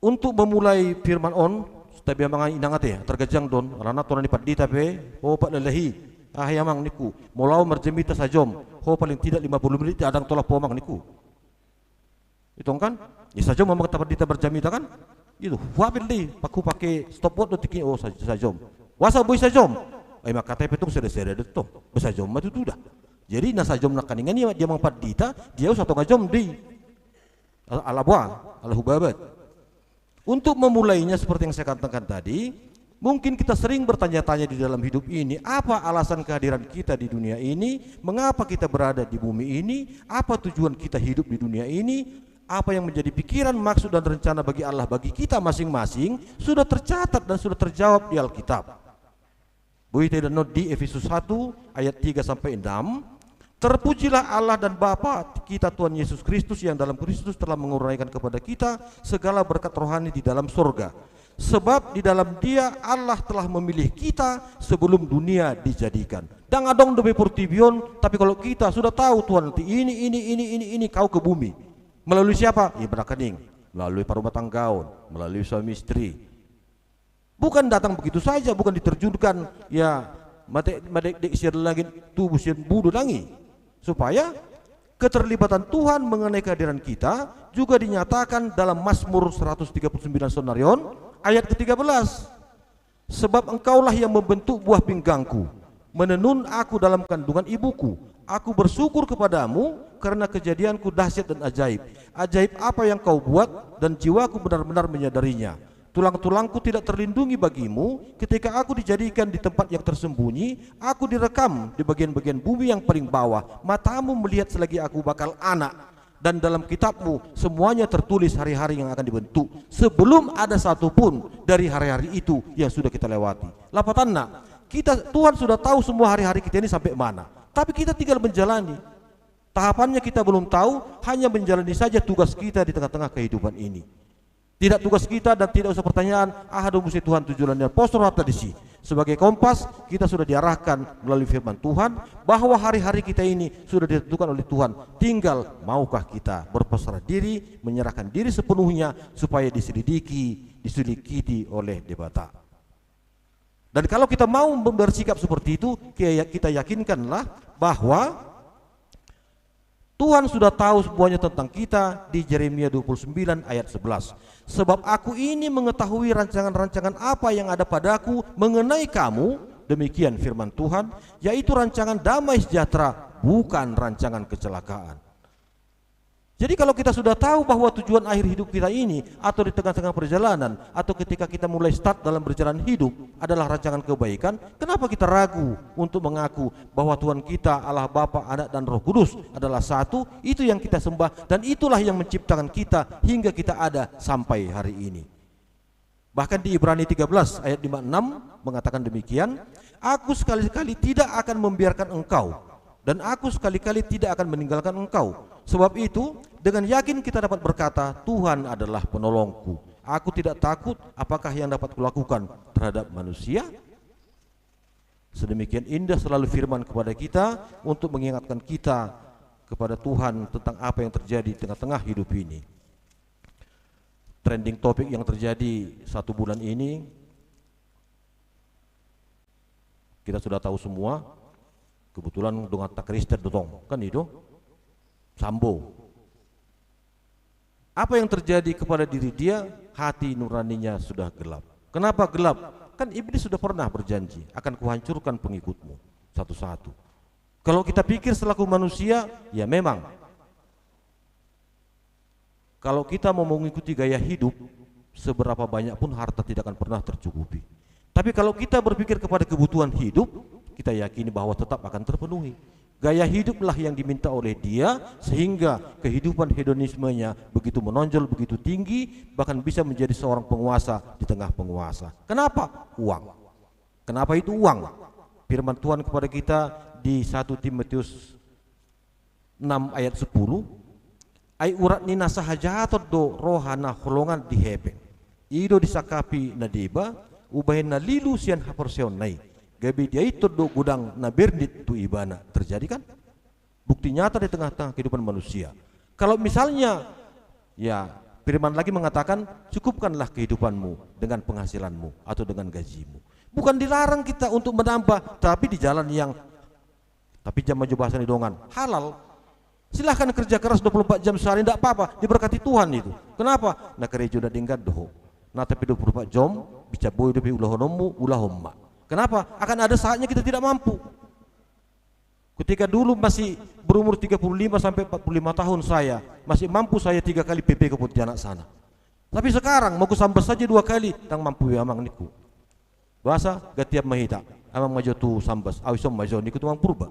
untuk memulai firman on, tabi amang inang ate, targanjang do on, alana tongon ni pandita pe, "O Pak Lalahi, ah, ya Amang," ningku, "molo au marjamita sajom, ho paling tidak lima puluh menit, adong tolap ho Amang," ningku. Itong kan? Ya, sajom ma amang ta pandita marjamita kan? Itu, huapil do i, paku pake stopwatch do tingki, oh, sa-, sajom. Boasa boi sajom? Ai mangkatai pe tung sada-sada do tong. Ba sajom ma tutu da. Jadi, na sajom nangkaningan i, dia amang pandita, dia satonga jom do i. Ala, ala boha, ala hubabat. Untuk memulainya seperti yang saya katakan tadi, mungkin kita sering bertanya-tanya di dalam hidup ini, apa alasan kehadiran kita di dunia ini, mengapa kita berada di bumi ini, apa tujuan kita hidup di dunia ini, apa yang menjadi pikiran, maksud, dan rencana bagi Allah bagi kita masing-masing, sudah tercatat dan sudah terjawab di Alkitab. Boi taida non di Efesus satu ayat tiga sampai enam, "Terpujilah Allah dan Bapa kita Tuhan Yesus Kristus, yang dalam Kristus telah mengurniakan kepada kita segala berkat rohani di dalam sorga. Sebab di dalam Dia Allah telah memilih kita sebelum dunia dijadikan." Ndang adong dope portibi on, tapi kalau kita sudah tahu Tuhan nanti ini, ini, ini, ini, ini, kau ke bumi. Melalui siapa? Ya, nangkaning. Melalui parumatanggaon, melalui suami istri. Bukan datang begitu saja, bukan diterjunkan, ya, mate, madekdek sian langit, tubu sian budu, ndang i. Supaya keterlibatan Tuhan mengenai kehadiran kita juga dinyatakan dalam Mazmur seratus tiga puluh sembilan sonarion, ayat ketiga belas. "Sebab Engkaulah yang membentuk buah pinggangku, menenun aku dalam kandungan ibuku. Aku bersyukur kepada-Mu karena kejadianku dahsyat dan ajaib. Ajaib apa yang Kau buat, dan jiwaku benar-benar menyadarinya. Tulang-tulangku tidak terlindungi bagi-Mu. Ketika aku dijadikan di tempat yang tersembunyi, aku direkam di bagian-bagian bumi yang paling bawah. Matamu melihat selagi aku bakal anak. Dan dalam kitab-Mu semuanya tertulis hari-hari yang akan dibentuk, sebelum ada satu pun dari hari-hari itu yang sudah kita lewati." Lapatanna, kita, Tuhan sudah tahu semua hari-hari kita ini sampai mana. Tapi kita tinggal menjalani. Tahapannya kita belum tahu, hanya menjalani saja tugas kita di tengah-tengah kehidupan ini. Tidak tugas kita dan tidak usah pertanyaan, aha do muse Tuhan tujuan ni on. Pos rohanta disi. Sebagai Kompas, kita sudah diarahkan melalui firman Tuhan bahwa hari-hari kita ini sudah ditentukan oleh Tuhan. Tinggal maukah kita berpasrah diri, menyerahkan diri sepenuhnya supaya diselidiki, diselidiki oleh Debata. Dan kalau kita mau bersikap seperti itu, ki-, kita yakinkanlah bahwa Tuhan sudah tahu semuanya tentang kita di Yeremia dua puluh sembilan ayat sebelas. "Sebab Aku ini mengetahui rancangan-rancangan apa yang ada padaku mengenai kamu," demikian firman Tuhan, "yaitu rancangan damai sejahtera, bukan rancangan kecelakaan." Jadi kalau kita sudah tahu bahwa tujuan akhir hidup kita ini, atau di tengah-tengah perjalanan, atau ketika kita mulai start dalam berjalan hidup, adalah rancangan kebaikan, kenapa kita ragu untuk mengaku bahwa Tuhan kita, Allah Bapa, Anak, dan Roh Kudus adalah satu? Itu yang kita sembah, dan itulah yang menciptakan kita hingga kita ada sampai hari ini. Bahkan di Ibrani tiga belas ayat lima enam mengatakan demikian, "Aku sekali-kali tidak akan membiarkan engkau, dan Aku sekali-kali tidak akan meninggalkan engkau." Sebab itu, dengan yakin kita dapat berkata, "Tuhan adalah penolongku. Aku tidak takut, apakah yang dapat kulakukan terhadap manusia?" Sedemikian indah selalu firman kepada kita untuk mengingatkan kita kepada Tuhan tentang apa yang terjadi di tengah-tengah hidup ini. Trending topik yang terjadi satu bulan ini, kita sudah tahu semua, kebetulan donganta Kristen do tong, kan i do, Sambo. Apa yang terjadi kepada diri dia? Hati nuraninya sudah gelap. Kenapa gelap? Kan iblis sudah pernah berjanji, "Akan kuhancurkan pengikutmu satu-satu." Kalau kita pikir selaku manusia, ya memang. Kalau kita mau mengikuti gaya hidup, seberapa banyak pun harta tidak akan pernah tercukupi. Tapi kalau kita berpikir kepada kebutuhan hidup, kita yakini bahwa tetap akan terpenuhi. Gaya hiduplah yang diminta oleh dia, sehingga kehidupan hedonismenya begitu menonjol, begitu tinggi, bahkan bisa menjadi seorang penguasa di tengah penguasa. Kenapa? Uang. Kenapa itu uang? Firman Tuhan kepada kita di satu Timotius enam ayat sepuluh, "Ai urat ni na sahajahaton do roha na holongan di hepeng. I do disangkapi na deba, umbahen na lilu sian haporseaonna i. Gabe diaithon do godang na bernit tu ibana." Terjadi kan? Bukti nyata di tengah-tengah kehidupan manusia. Kalau misalnya, ya, firman lagi mengatakan, "Cukupkanlah kehidupanmu dengan penghasilanmu atau dengan gajimu." Bukan dilarang kita untuk menambah, tapi di jalan yang, tapi jama jo bahasa ni dongan, halal. Silahkan kerja keras dua puluh empat jam sehari, ndak apa-apa, diberkati Tuhan itu. Kenapa? Na karejo na denggan do ho. Na, tapi dua puluh empat jam, bisa boi dope ulahononmu, ulahon ma. Kenapa? Akan ada saatnya kita tidak mampu. Ketika dulu masih berumur tiga puluh lima sampai empat puluh lima tahun saya, masih mampu saya tiga kali P P ke Pontianak sana. Tapi sekarang, mau kusambas saja dua kali, ndang mampu be amang ningku. Boasa, gantian ma hita, amang ma jo tu sambas, au ison ma jo ningku tu amang Purba.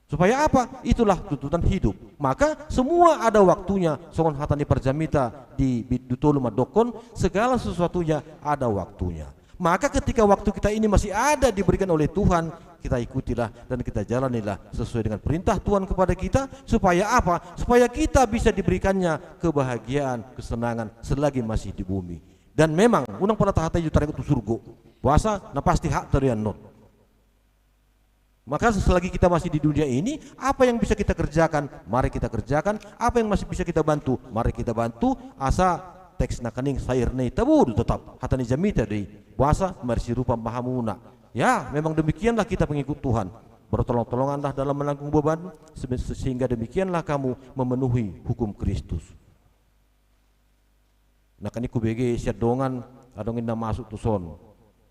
Supaya apa? Itulah tuntutan hidup. Maka semua ada waktunya, songon hata ni parjamita di bindu tolu mandokkon, segala sesuatunya ada waktunya. Maka ketika waktu kita ini masih ada diberikan oleh Tuhan, kita ikutilah dan kita jalanilah sesuai dengan perintah Tuhan kepada kita. Supaya apa? Supaya kita bisa diberikannya kebahagiaan, kesenangan selagi masih di bumi. Dan memang, unang pernah tahatai jo taringot tu surgo. Boasa, na pasti hak tarian non. Maka selagi kita masih di dunia ini, apa yang bisa kita kerjakan, mari kita kerjakan. Apa yang masih bisa kita bantu, mari kita bantu. Asa teks nangkaning sairna i tabo do tetap. Hata ni jamita do i. Boasa, marsirupa ma hamuna. Ya, memang demikianlah kita pengikut Tuhan. Bertolong-tolonganlah dalam menanggung beban, se-, sehingga demikianlah kamu memenuhi hukum Kristus. Nangkaning hubege sian dongan, adong inna masuk tu son.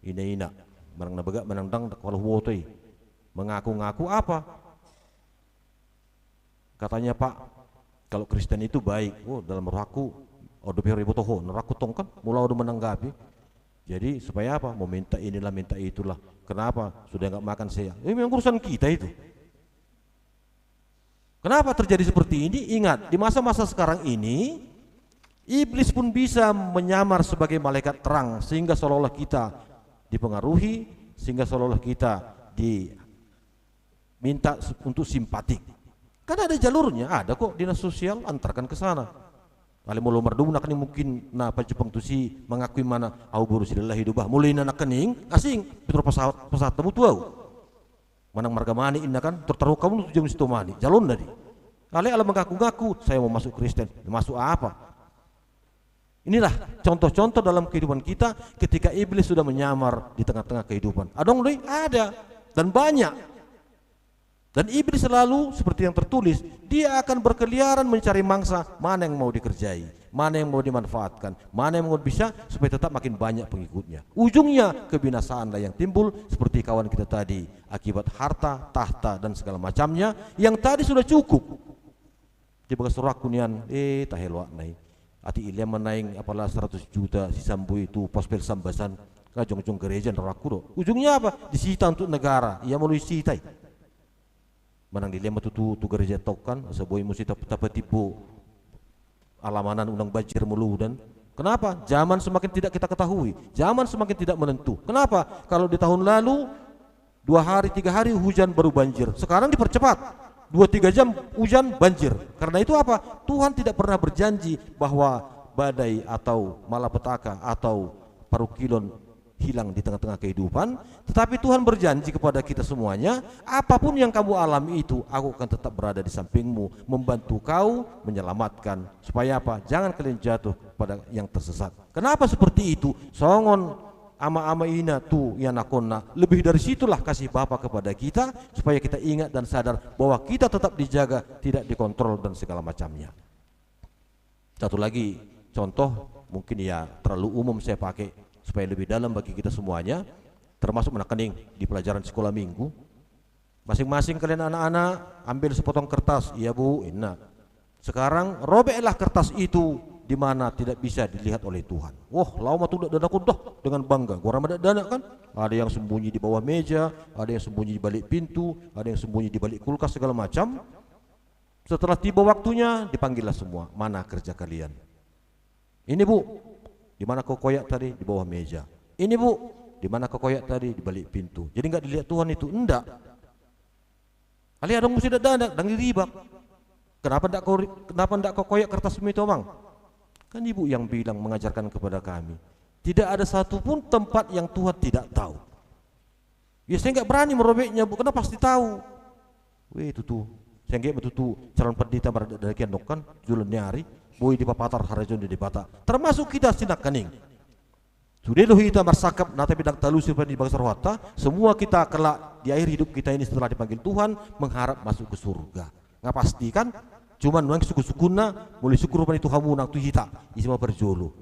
Ina-ina. Manang na bagak, manang ndang, ndang huboto i. Mengaku-ngaku apa? Katanya, "Pak, kalau Kristen itu baik." Oh, dalam rohangku, oh, dope hori boto ho, na rohangku tong kan, molo au do menanggapi. Jadi, supaya apa? Meminta inilah, minta itulah. Kenapa? Sudah nggak makan saya. Ini memang urusan kita itu. Kenapa terjadi seperti ini? Ingat, di masa-masa sekarang ini, iblis pun bisa menyamar sebagai malaikat terang, sehingga seolah-olah kita dipengaruhi, sehingga seolah-olah kita diminta untuk simpatik. Kan ada jalurnya, ada kok dinas sosial, antarkan ke sana. Alai molo mardomu nangkaning mungkin na pajumpang tusi mangakui mana, au boru silahi do bah. Molo inna nangkaning, asing, pintor pasahat, pasahat hamu tu au. Manang marga Manik inna kan, tortaruhon hamu tu jabu ni Situmorang, jalo na di. Alai ala mangaku-ngaku, saya mau masuk Kristen, masuk apa? Inilah contoh-contoh dalam kehidupan kita ketika iblis sudah menyamar di tengah-tengah kehidupan. Adong do i, ada. Dan banyak. Dan iblis selalu seperti yang tertulis, dia akan berkeliaran mencari mangsa mana yang mau dikerjai, mana yang mau dimanfaatkan, mana yang mau bisa supaya tetap makin banyak pengikutnya. Ujungnya kebinasaan lah yang timbul seperti kawan kita tadi, akibat harta, tahta, dan segala macamnya yang tadi sudah cukup. Di bagas rohangku nian, eh, tahe loakna i. Atik i lehon ma naeng apala seratus juta si Sambo i tu pos pol Sambasan, nga jongjong gereja na rohangku do. Ujungnya apa? Disita untuk negara, ia molo disita i. Manang dilehon ma tutu tu gereja tongkan, asa boi muse tap-, tapatimbo alamanan unang banjir molo udan. Kenapa? Zaman semakin tidak kita ketahui, zaman semakin tidak menentu. Kenapa? Kalau di tahun lalu, dua hari, tiga hari hujan baru banjir. Sekarang dipercepat. Dua tiga jam hujan, banjir. Karena itu apa? Tuhan tidak pernah berjanji bahwa badai atau malapetaka atau parungkilon hilang di tengah-tengah kehidupan. Tetapi Tuhan berjanji kepada kita semuanya, apapun yang kamu alami itu, Aku akan tetap berada di sampingmu, membantu kau, menyelamatkan. Supaya apa? Jangan kalian jatuh pada yang tersesat. Kenapa seperti itu? Songon ama-ama ina tu ianakhonna, lebih dari situlah kasih Bapa kepada kita, supaya kita ingat dan sadar bahwa kita tetap dijaga, tidak dikontrol dan segala macamnya. Satu lagi contoh, mungkin ya terlalu umum saya pakai, supaya lebih dalam bagi kita semuanya, termasuk nangkaning di pelajaran sekolah minggu. Masing-masing kalian anak-anak ambil sepotong kertas, "Iya, Bu," inna. Sekarang robeklah kertas itu di mana tidak bisa dilihat oleh Tuhan. Wah, laho ma tu dakdanak on dah dengan bangga. Goar ma dakdanak kan? Ada yang sembunyi di bawah meja, ada yang sembunyi di balik pintu, ada yang sembunyi di balik kulkas, segala macam. Setelah tiba waktunya, dipanggillah semua. "Mana kerja kalian?" "Ini, Bu." "Di mana kau koyak tadi?" "Di bawah meja." "Ini, Bu." "Di mana kau koyak tadi?" "Di balik pintu." Jadi nggak dilihat Tuhan itu, enggak. Alai adong muse dakdanak, ndang diribak. "Kenapa ndak kau ri-, kenapa ndak kau koyak kertasmu itu, Amang?" "Kan Ibu yang bilang, mengajarkan kepada kami. Tidak ada satu pun tempat yang Tuhan tidak tahu." "Ya, saya nggak berani merobeknya, Bu, karena pasti tahu." Weh, tutu. Sai anggiat ma tutu calon pandita mardakian dong kan, jolo ni ari, boi dipapatar harajaon ni Debata. Termasuk kita si nangkaning. Sude do hita marsangkap, na tapi ndang talusi rupani di bagas rohanta, semua kita kelak di akhir hidup kita ini setelah dipanggil Tuhan, mengharap masuk ke surga. Nggak pasti kan? Cuman nuaeng sungkun-sungkunna, molo sungkun rupani tu hamu nang tu hita, ise ma parjolo.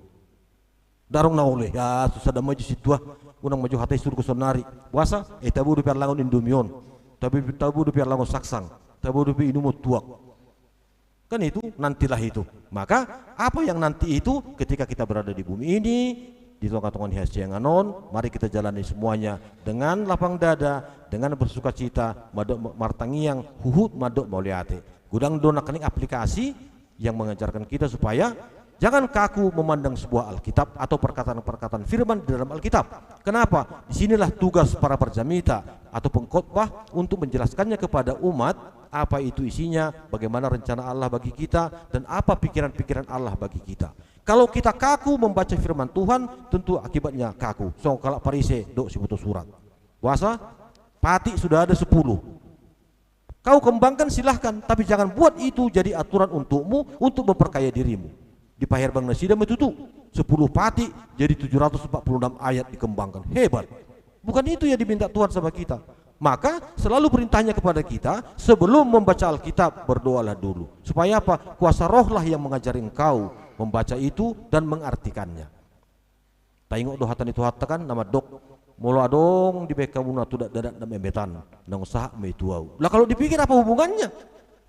Ndarung na ule, ya, susah da maju situa, unang maju hata i surgo sonari. Puasa, eh, tabo dope allangon Indomie on. Tabo, tabo dope allangon saksang. Tabo dope inumon tuak. Kan itu, nantilah itu. Maka, apa yang nanti itu, ketika kita berada di bumi ini, di tengah-tengah ni hasiangan on, mari kita jalani semuanya dengan lapang dada, dengan bersukacita, mandok ma-, martangiang, huhut mandok mauliate. Godang do nangkaning aplikasi, yang mengajarkan kita supaya jangan kaku memandang sebuah Alkitab atau perkataan-perkataan firman di dalam Alkitab. Kenapa? Di sinilah tugas para parjamita atau pengkhotbah untuk menjelaskannya kepada umat, apa itu isinya, bagaimana rencana Allah bagi kita, dan apa pikiran-pikiran Allah bagi kita. Kalau kita kaku membaca firman Tuhan, tentu akibatnya kaku. Songon halak Parise dohot siboto surat. Puasa, patik sudah ada sepuluh. Kau kembangkan, silahkan, tapi jangan buat itu jadi aturan untukmu untuk memperkaya dirimu. Dipaherbang nasida ma tutu, sepuluh patik jadi tujuh ratus empat puluh enam ayat dikembangkan. Hebat. Bukan itu yang diminta Tuhan sama kita. Maka selalu perintahnya kepada kita, sebelum membaca Alkitab, berdoalah dulu. Supaya apa? Kuasa rohlah yang mengajari engkau membaca itu dan mengartikannya. Taingot do hata ni Tuhanta kan, na mandok, molo adong dibahen hamu na tu dakdanak na memetan, naung sahat ma i tu Ahu. Lah, kalau dipikir, apa hubungannya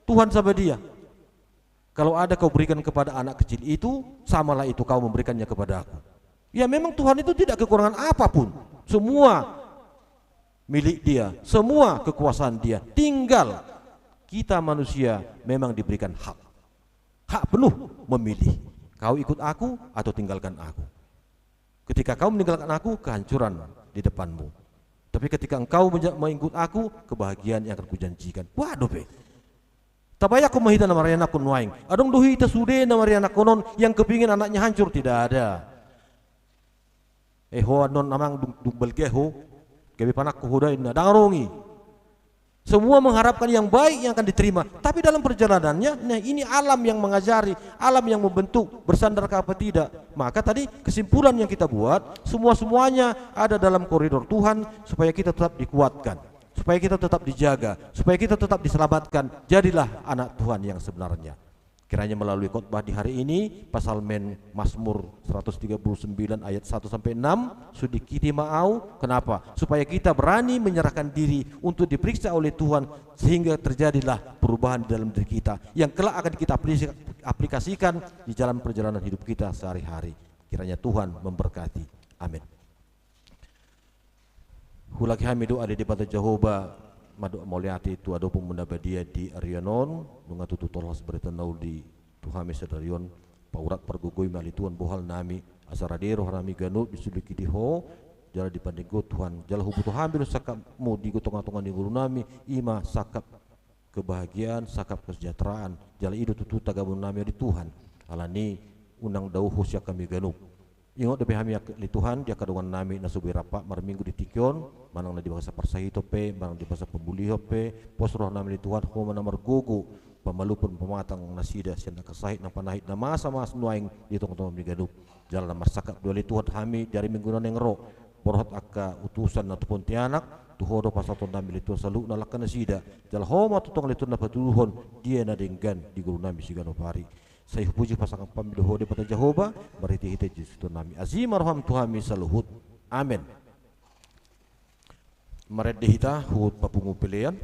Tuhan sama dia? Kalau ada kau berikan kepada anak kecil itu, samalah itu kau memberikannya kepada Aku. Ya, memang Tuhan itu tidak kekurangan apapun. Semua milik Dia, semua kekuasaan Dia. Tinggal kita manusia memang diberikan hak. Hak penuh memilih. Kau ikut Aku atau tinggalkan Aku. Ketika kau meninggalkan Aku, kehancuran di depanmu. Tapi ketika engkau menja-, mengikut Aku, kebahagiaan yang akan Kujanjikan. Waduh, pe. Tabayangkon ma hita na marianakhon nuaeng. Adong do hita sude na marianakhon on yang kepingin anaknya hancur? Tidak ada. Eh, ho annon amang, dung, dung balga ho, gabe panangko ho da, inna, dang adong i. Semua mengharapkan yang baik yang akan diterima. Tapi dalam perjalanannya, nah, ini alam yang mengajari, alam yang membentuk, bersandarkah apa tidak. Maka tadi kesimpulan yang kita buat, semua-semuanya ada dalam koridor Tuhan supaya kita tetap dikuatkan, supaya kita tetap dijaga, supaya kita tetap diselamatkan. Jadilah anak Tuhan yang sebenarnya. Kiranya melalui khotbah di hari ini, Psalmen Mazmur seratus tiga puluh sembilan ayat satu sampai enam, sudingkiti ma au, kenapa? Supaya kita berani menyerahkan diri untuk diperiksa oleh Tuhan, sehingga terjadilah perubahan di dalam diri kita, yang kelak akan kita aplikasi-, aplikasikan di dalam perjalanan hidup kita sehari-hari. Kiranya Tuhan memberkati. Amin. Huulaki hami do ale Debata Jahowa, mandok mauliate tu adopanMu na badia di arion on, nunga tutu tolhas barita na uli tu hami sadari on. Paurat pargogoi ma ale Tuhan bohal nami, asa rade roha nami ganup disudingkiti Ho, jala dipandenggo Tuhan, jala huboto hami do sangkapMu di tonga-tonga ni ngolu nami, i ma sangkap kebahagiaan, sangkap kesejahteraan, jala i do tutu tagamon nami ale Tuhan. Alani i unang dao Ho sian hami ganup. Ingot dope hami ale Tuhan di angka dongan nami na so boi rap marminggu di tingki on, manang na di bagasan parsahiton pe, manang di bagasan pamulihon pe, pos roha nami ale Tuhan, Ho ma na margogo pamalumhon, pamatang nasida sian angka sahit nang panahit na masa-masa nuaeng di tonga-tonga nami ganup. Jala na marsangkap do ale Tuhan hami di ari Minggu na naeng ro, borhat angka utusan na tu Pontianak, tu Ho do pasahaton nami ale Tuhan saluhutna langka nasida. Jala Ho ma tongtong ale Tuhan na patuduhon dia na denggan di ngolu nami siganup ari. Sai hupuji pasangap hami do Ho Debata Jahowa, marhite-hite Jesus Tuhan nami. Asi ma rohaM tu hami saluhut. Amen. Marende hita huhut papungu pelean.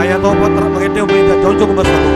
Ia tau patar mangende umbeda jongjong basa lu.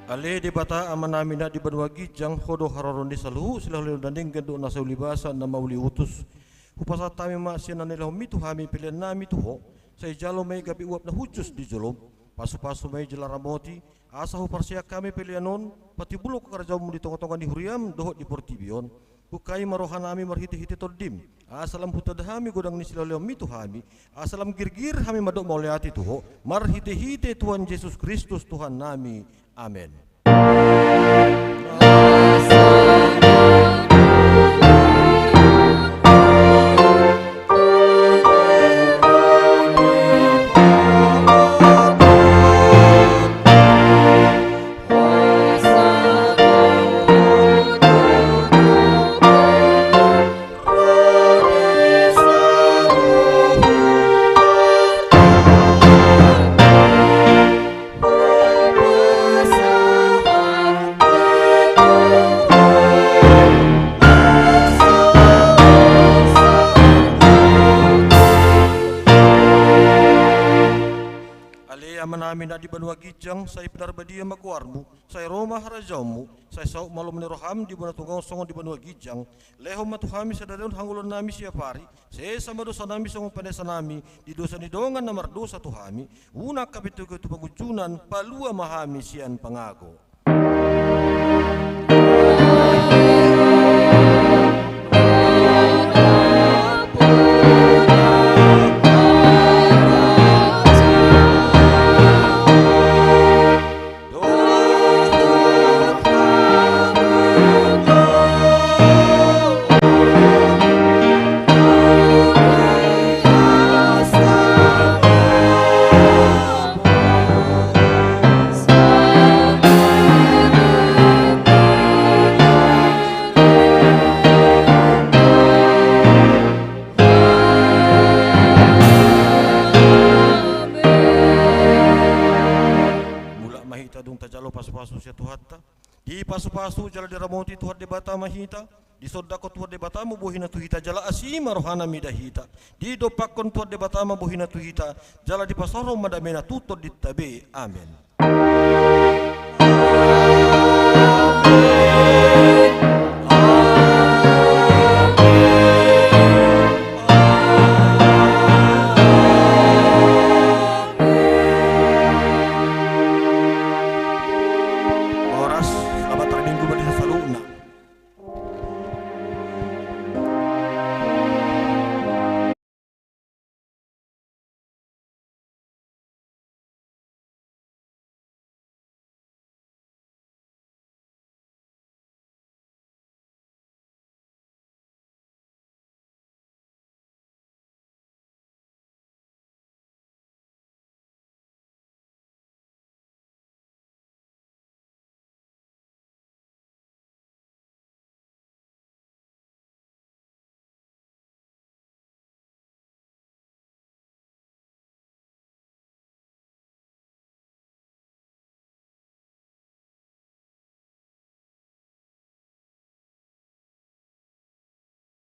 Ale Debata Amanami na di banua ginjang, Ho do haroro ni saluhut silehonlehon na denggan dohot na sai ulibasa na mauliutus. Hupasahat hami ma sian na nilehonMi tu hami peleannami tu Ho, sai jalo ma i gabe uap na hushus di jolom. Pasupasu ma i jala ramoti, asa huparsiak hami pelean on patimbulhon harajaonMu di tongatonga ni huriaM dohot di portibi on. Hukai ma rohanami marhitehite TondiM, asa lam hutanda hami godang ni silehonlehonMi tu hami, asa lam girgir hami mandok mauliate tu Ho, marhitehite Tuhan Jesus Kristus Tuhannami. Amen. Ale Amanami na di banua ginjang, sai pinarbadia ma goarMu, sai ro ma harajaonMu, sai saut ma lomo ni rohaM di banua tonga on songon di banua ginjang. Lehon ma tu hami sadari on hangoluannami siapari, sesa ma dosanami songon panesanami di dosa ni dongan na mardosa tu hami, unang hami togihon tu pangunjunan, palua ma hami sian pangago. Mulak ma hita dung tajalo pasupasu sian Tuhanta. Dipasupasu jala diramoti Tuhan Debata ma hita, disondangkon Tuhan Debata ma bohina tu hita jala asi ma rohana mida hita. Didompakkon Tuhan Debata ma bohina tu hita, jala dipasaorhon ma damena tu tondinta be. Amen.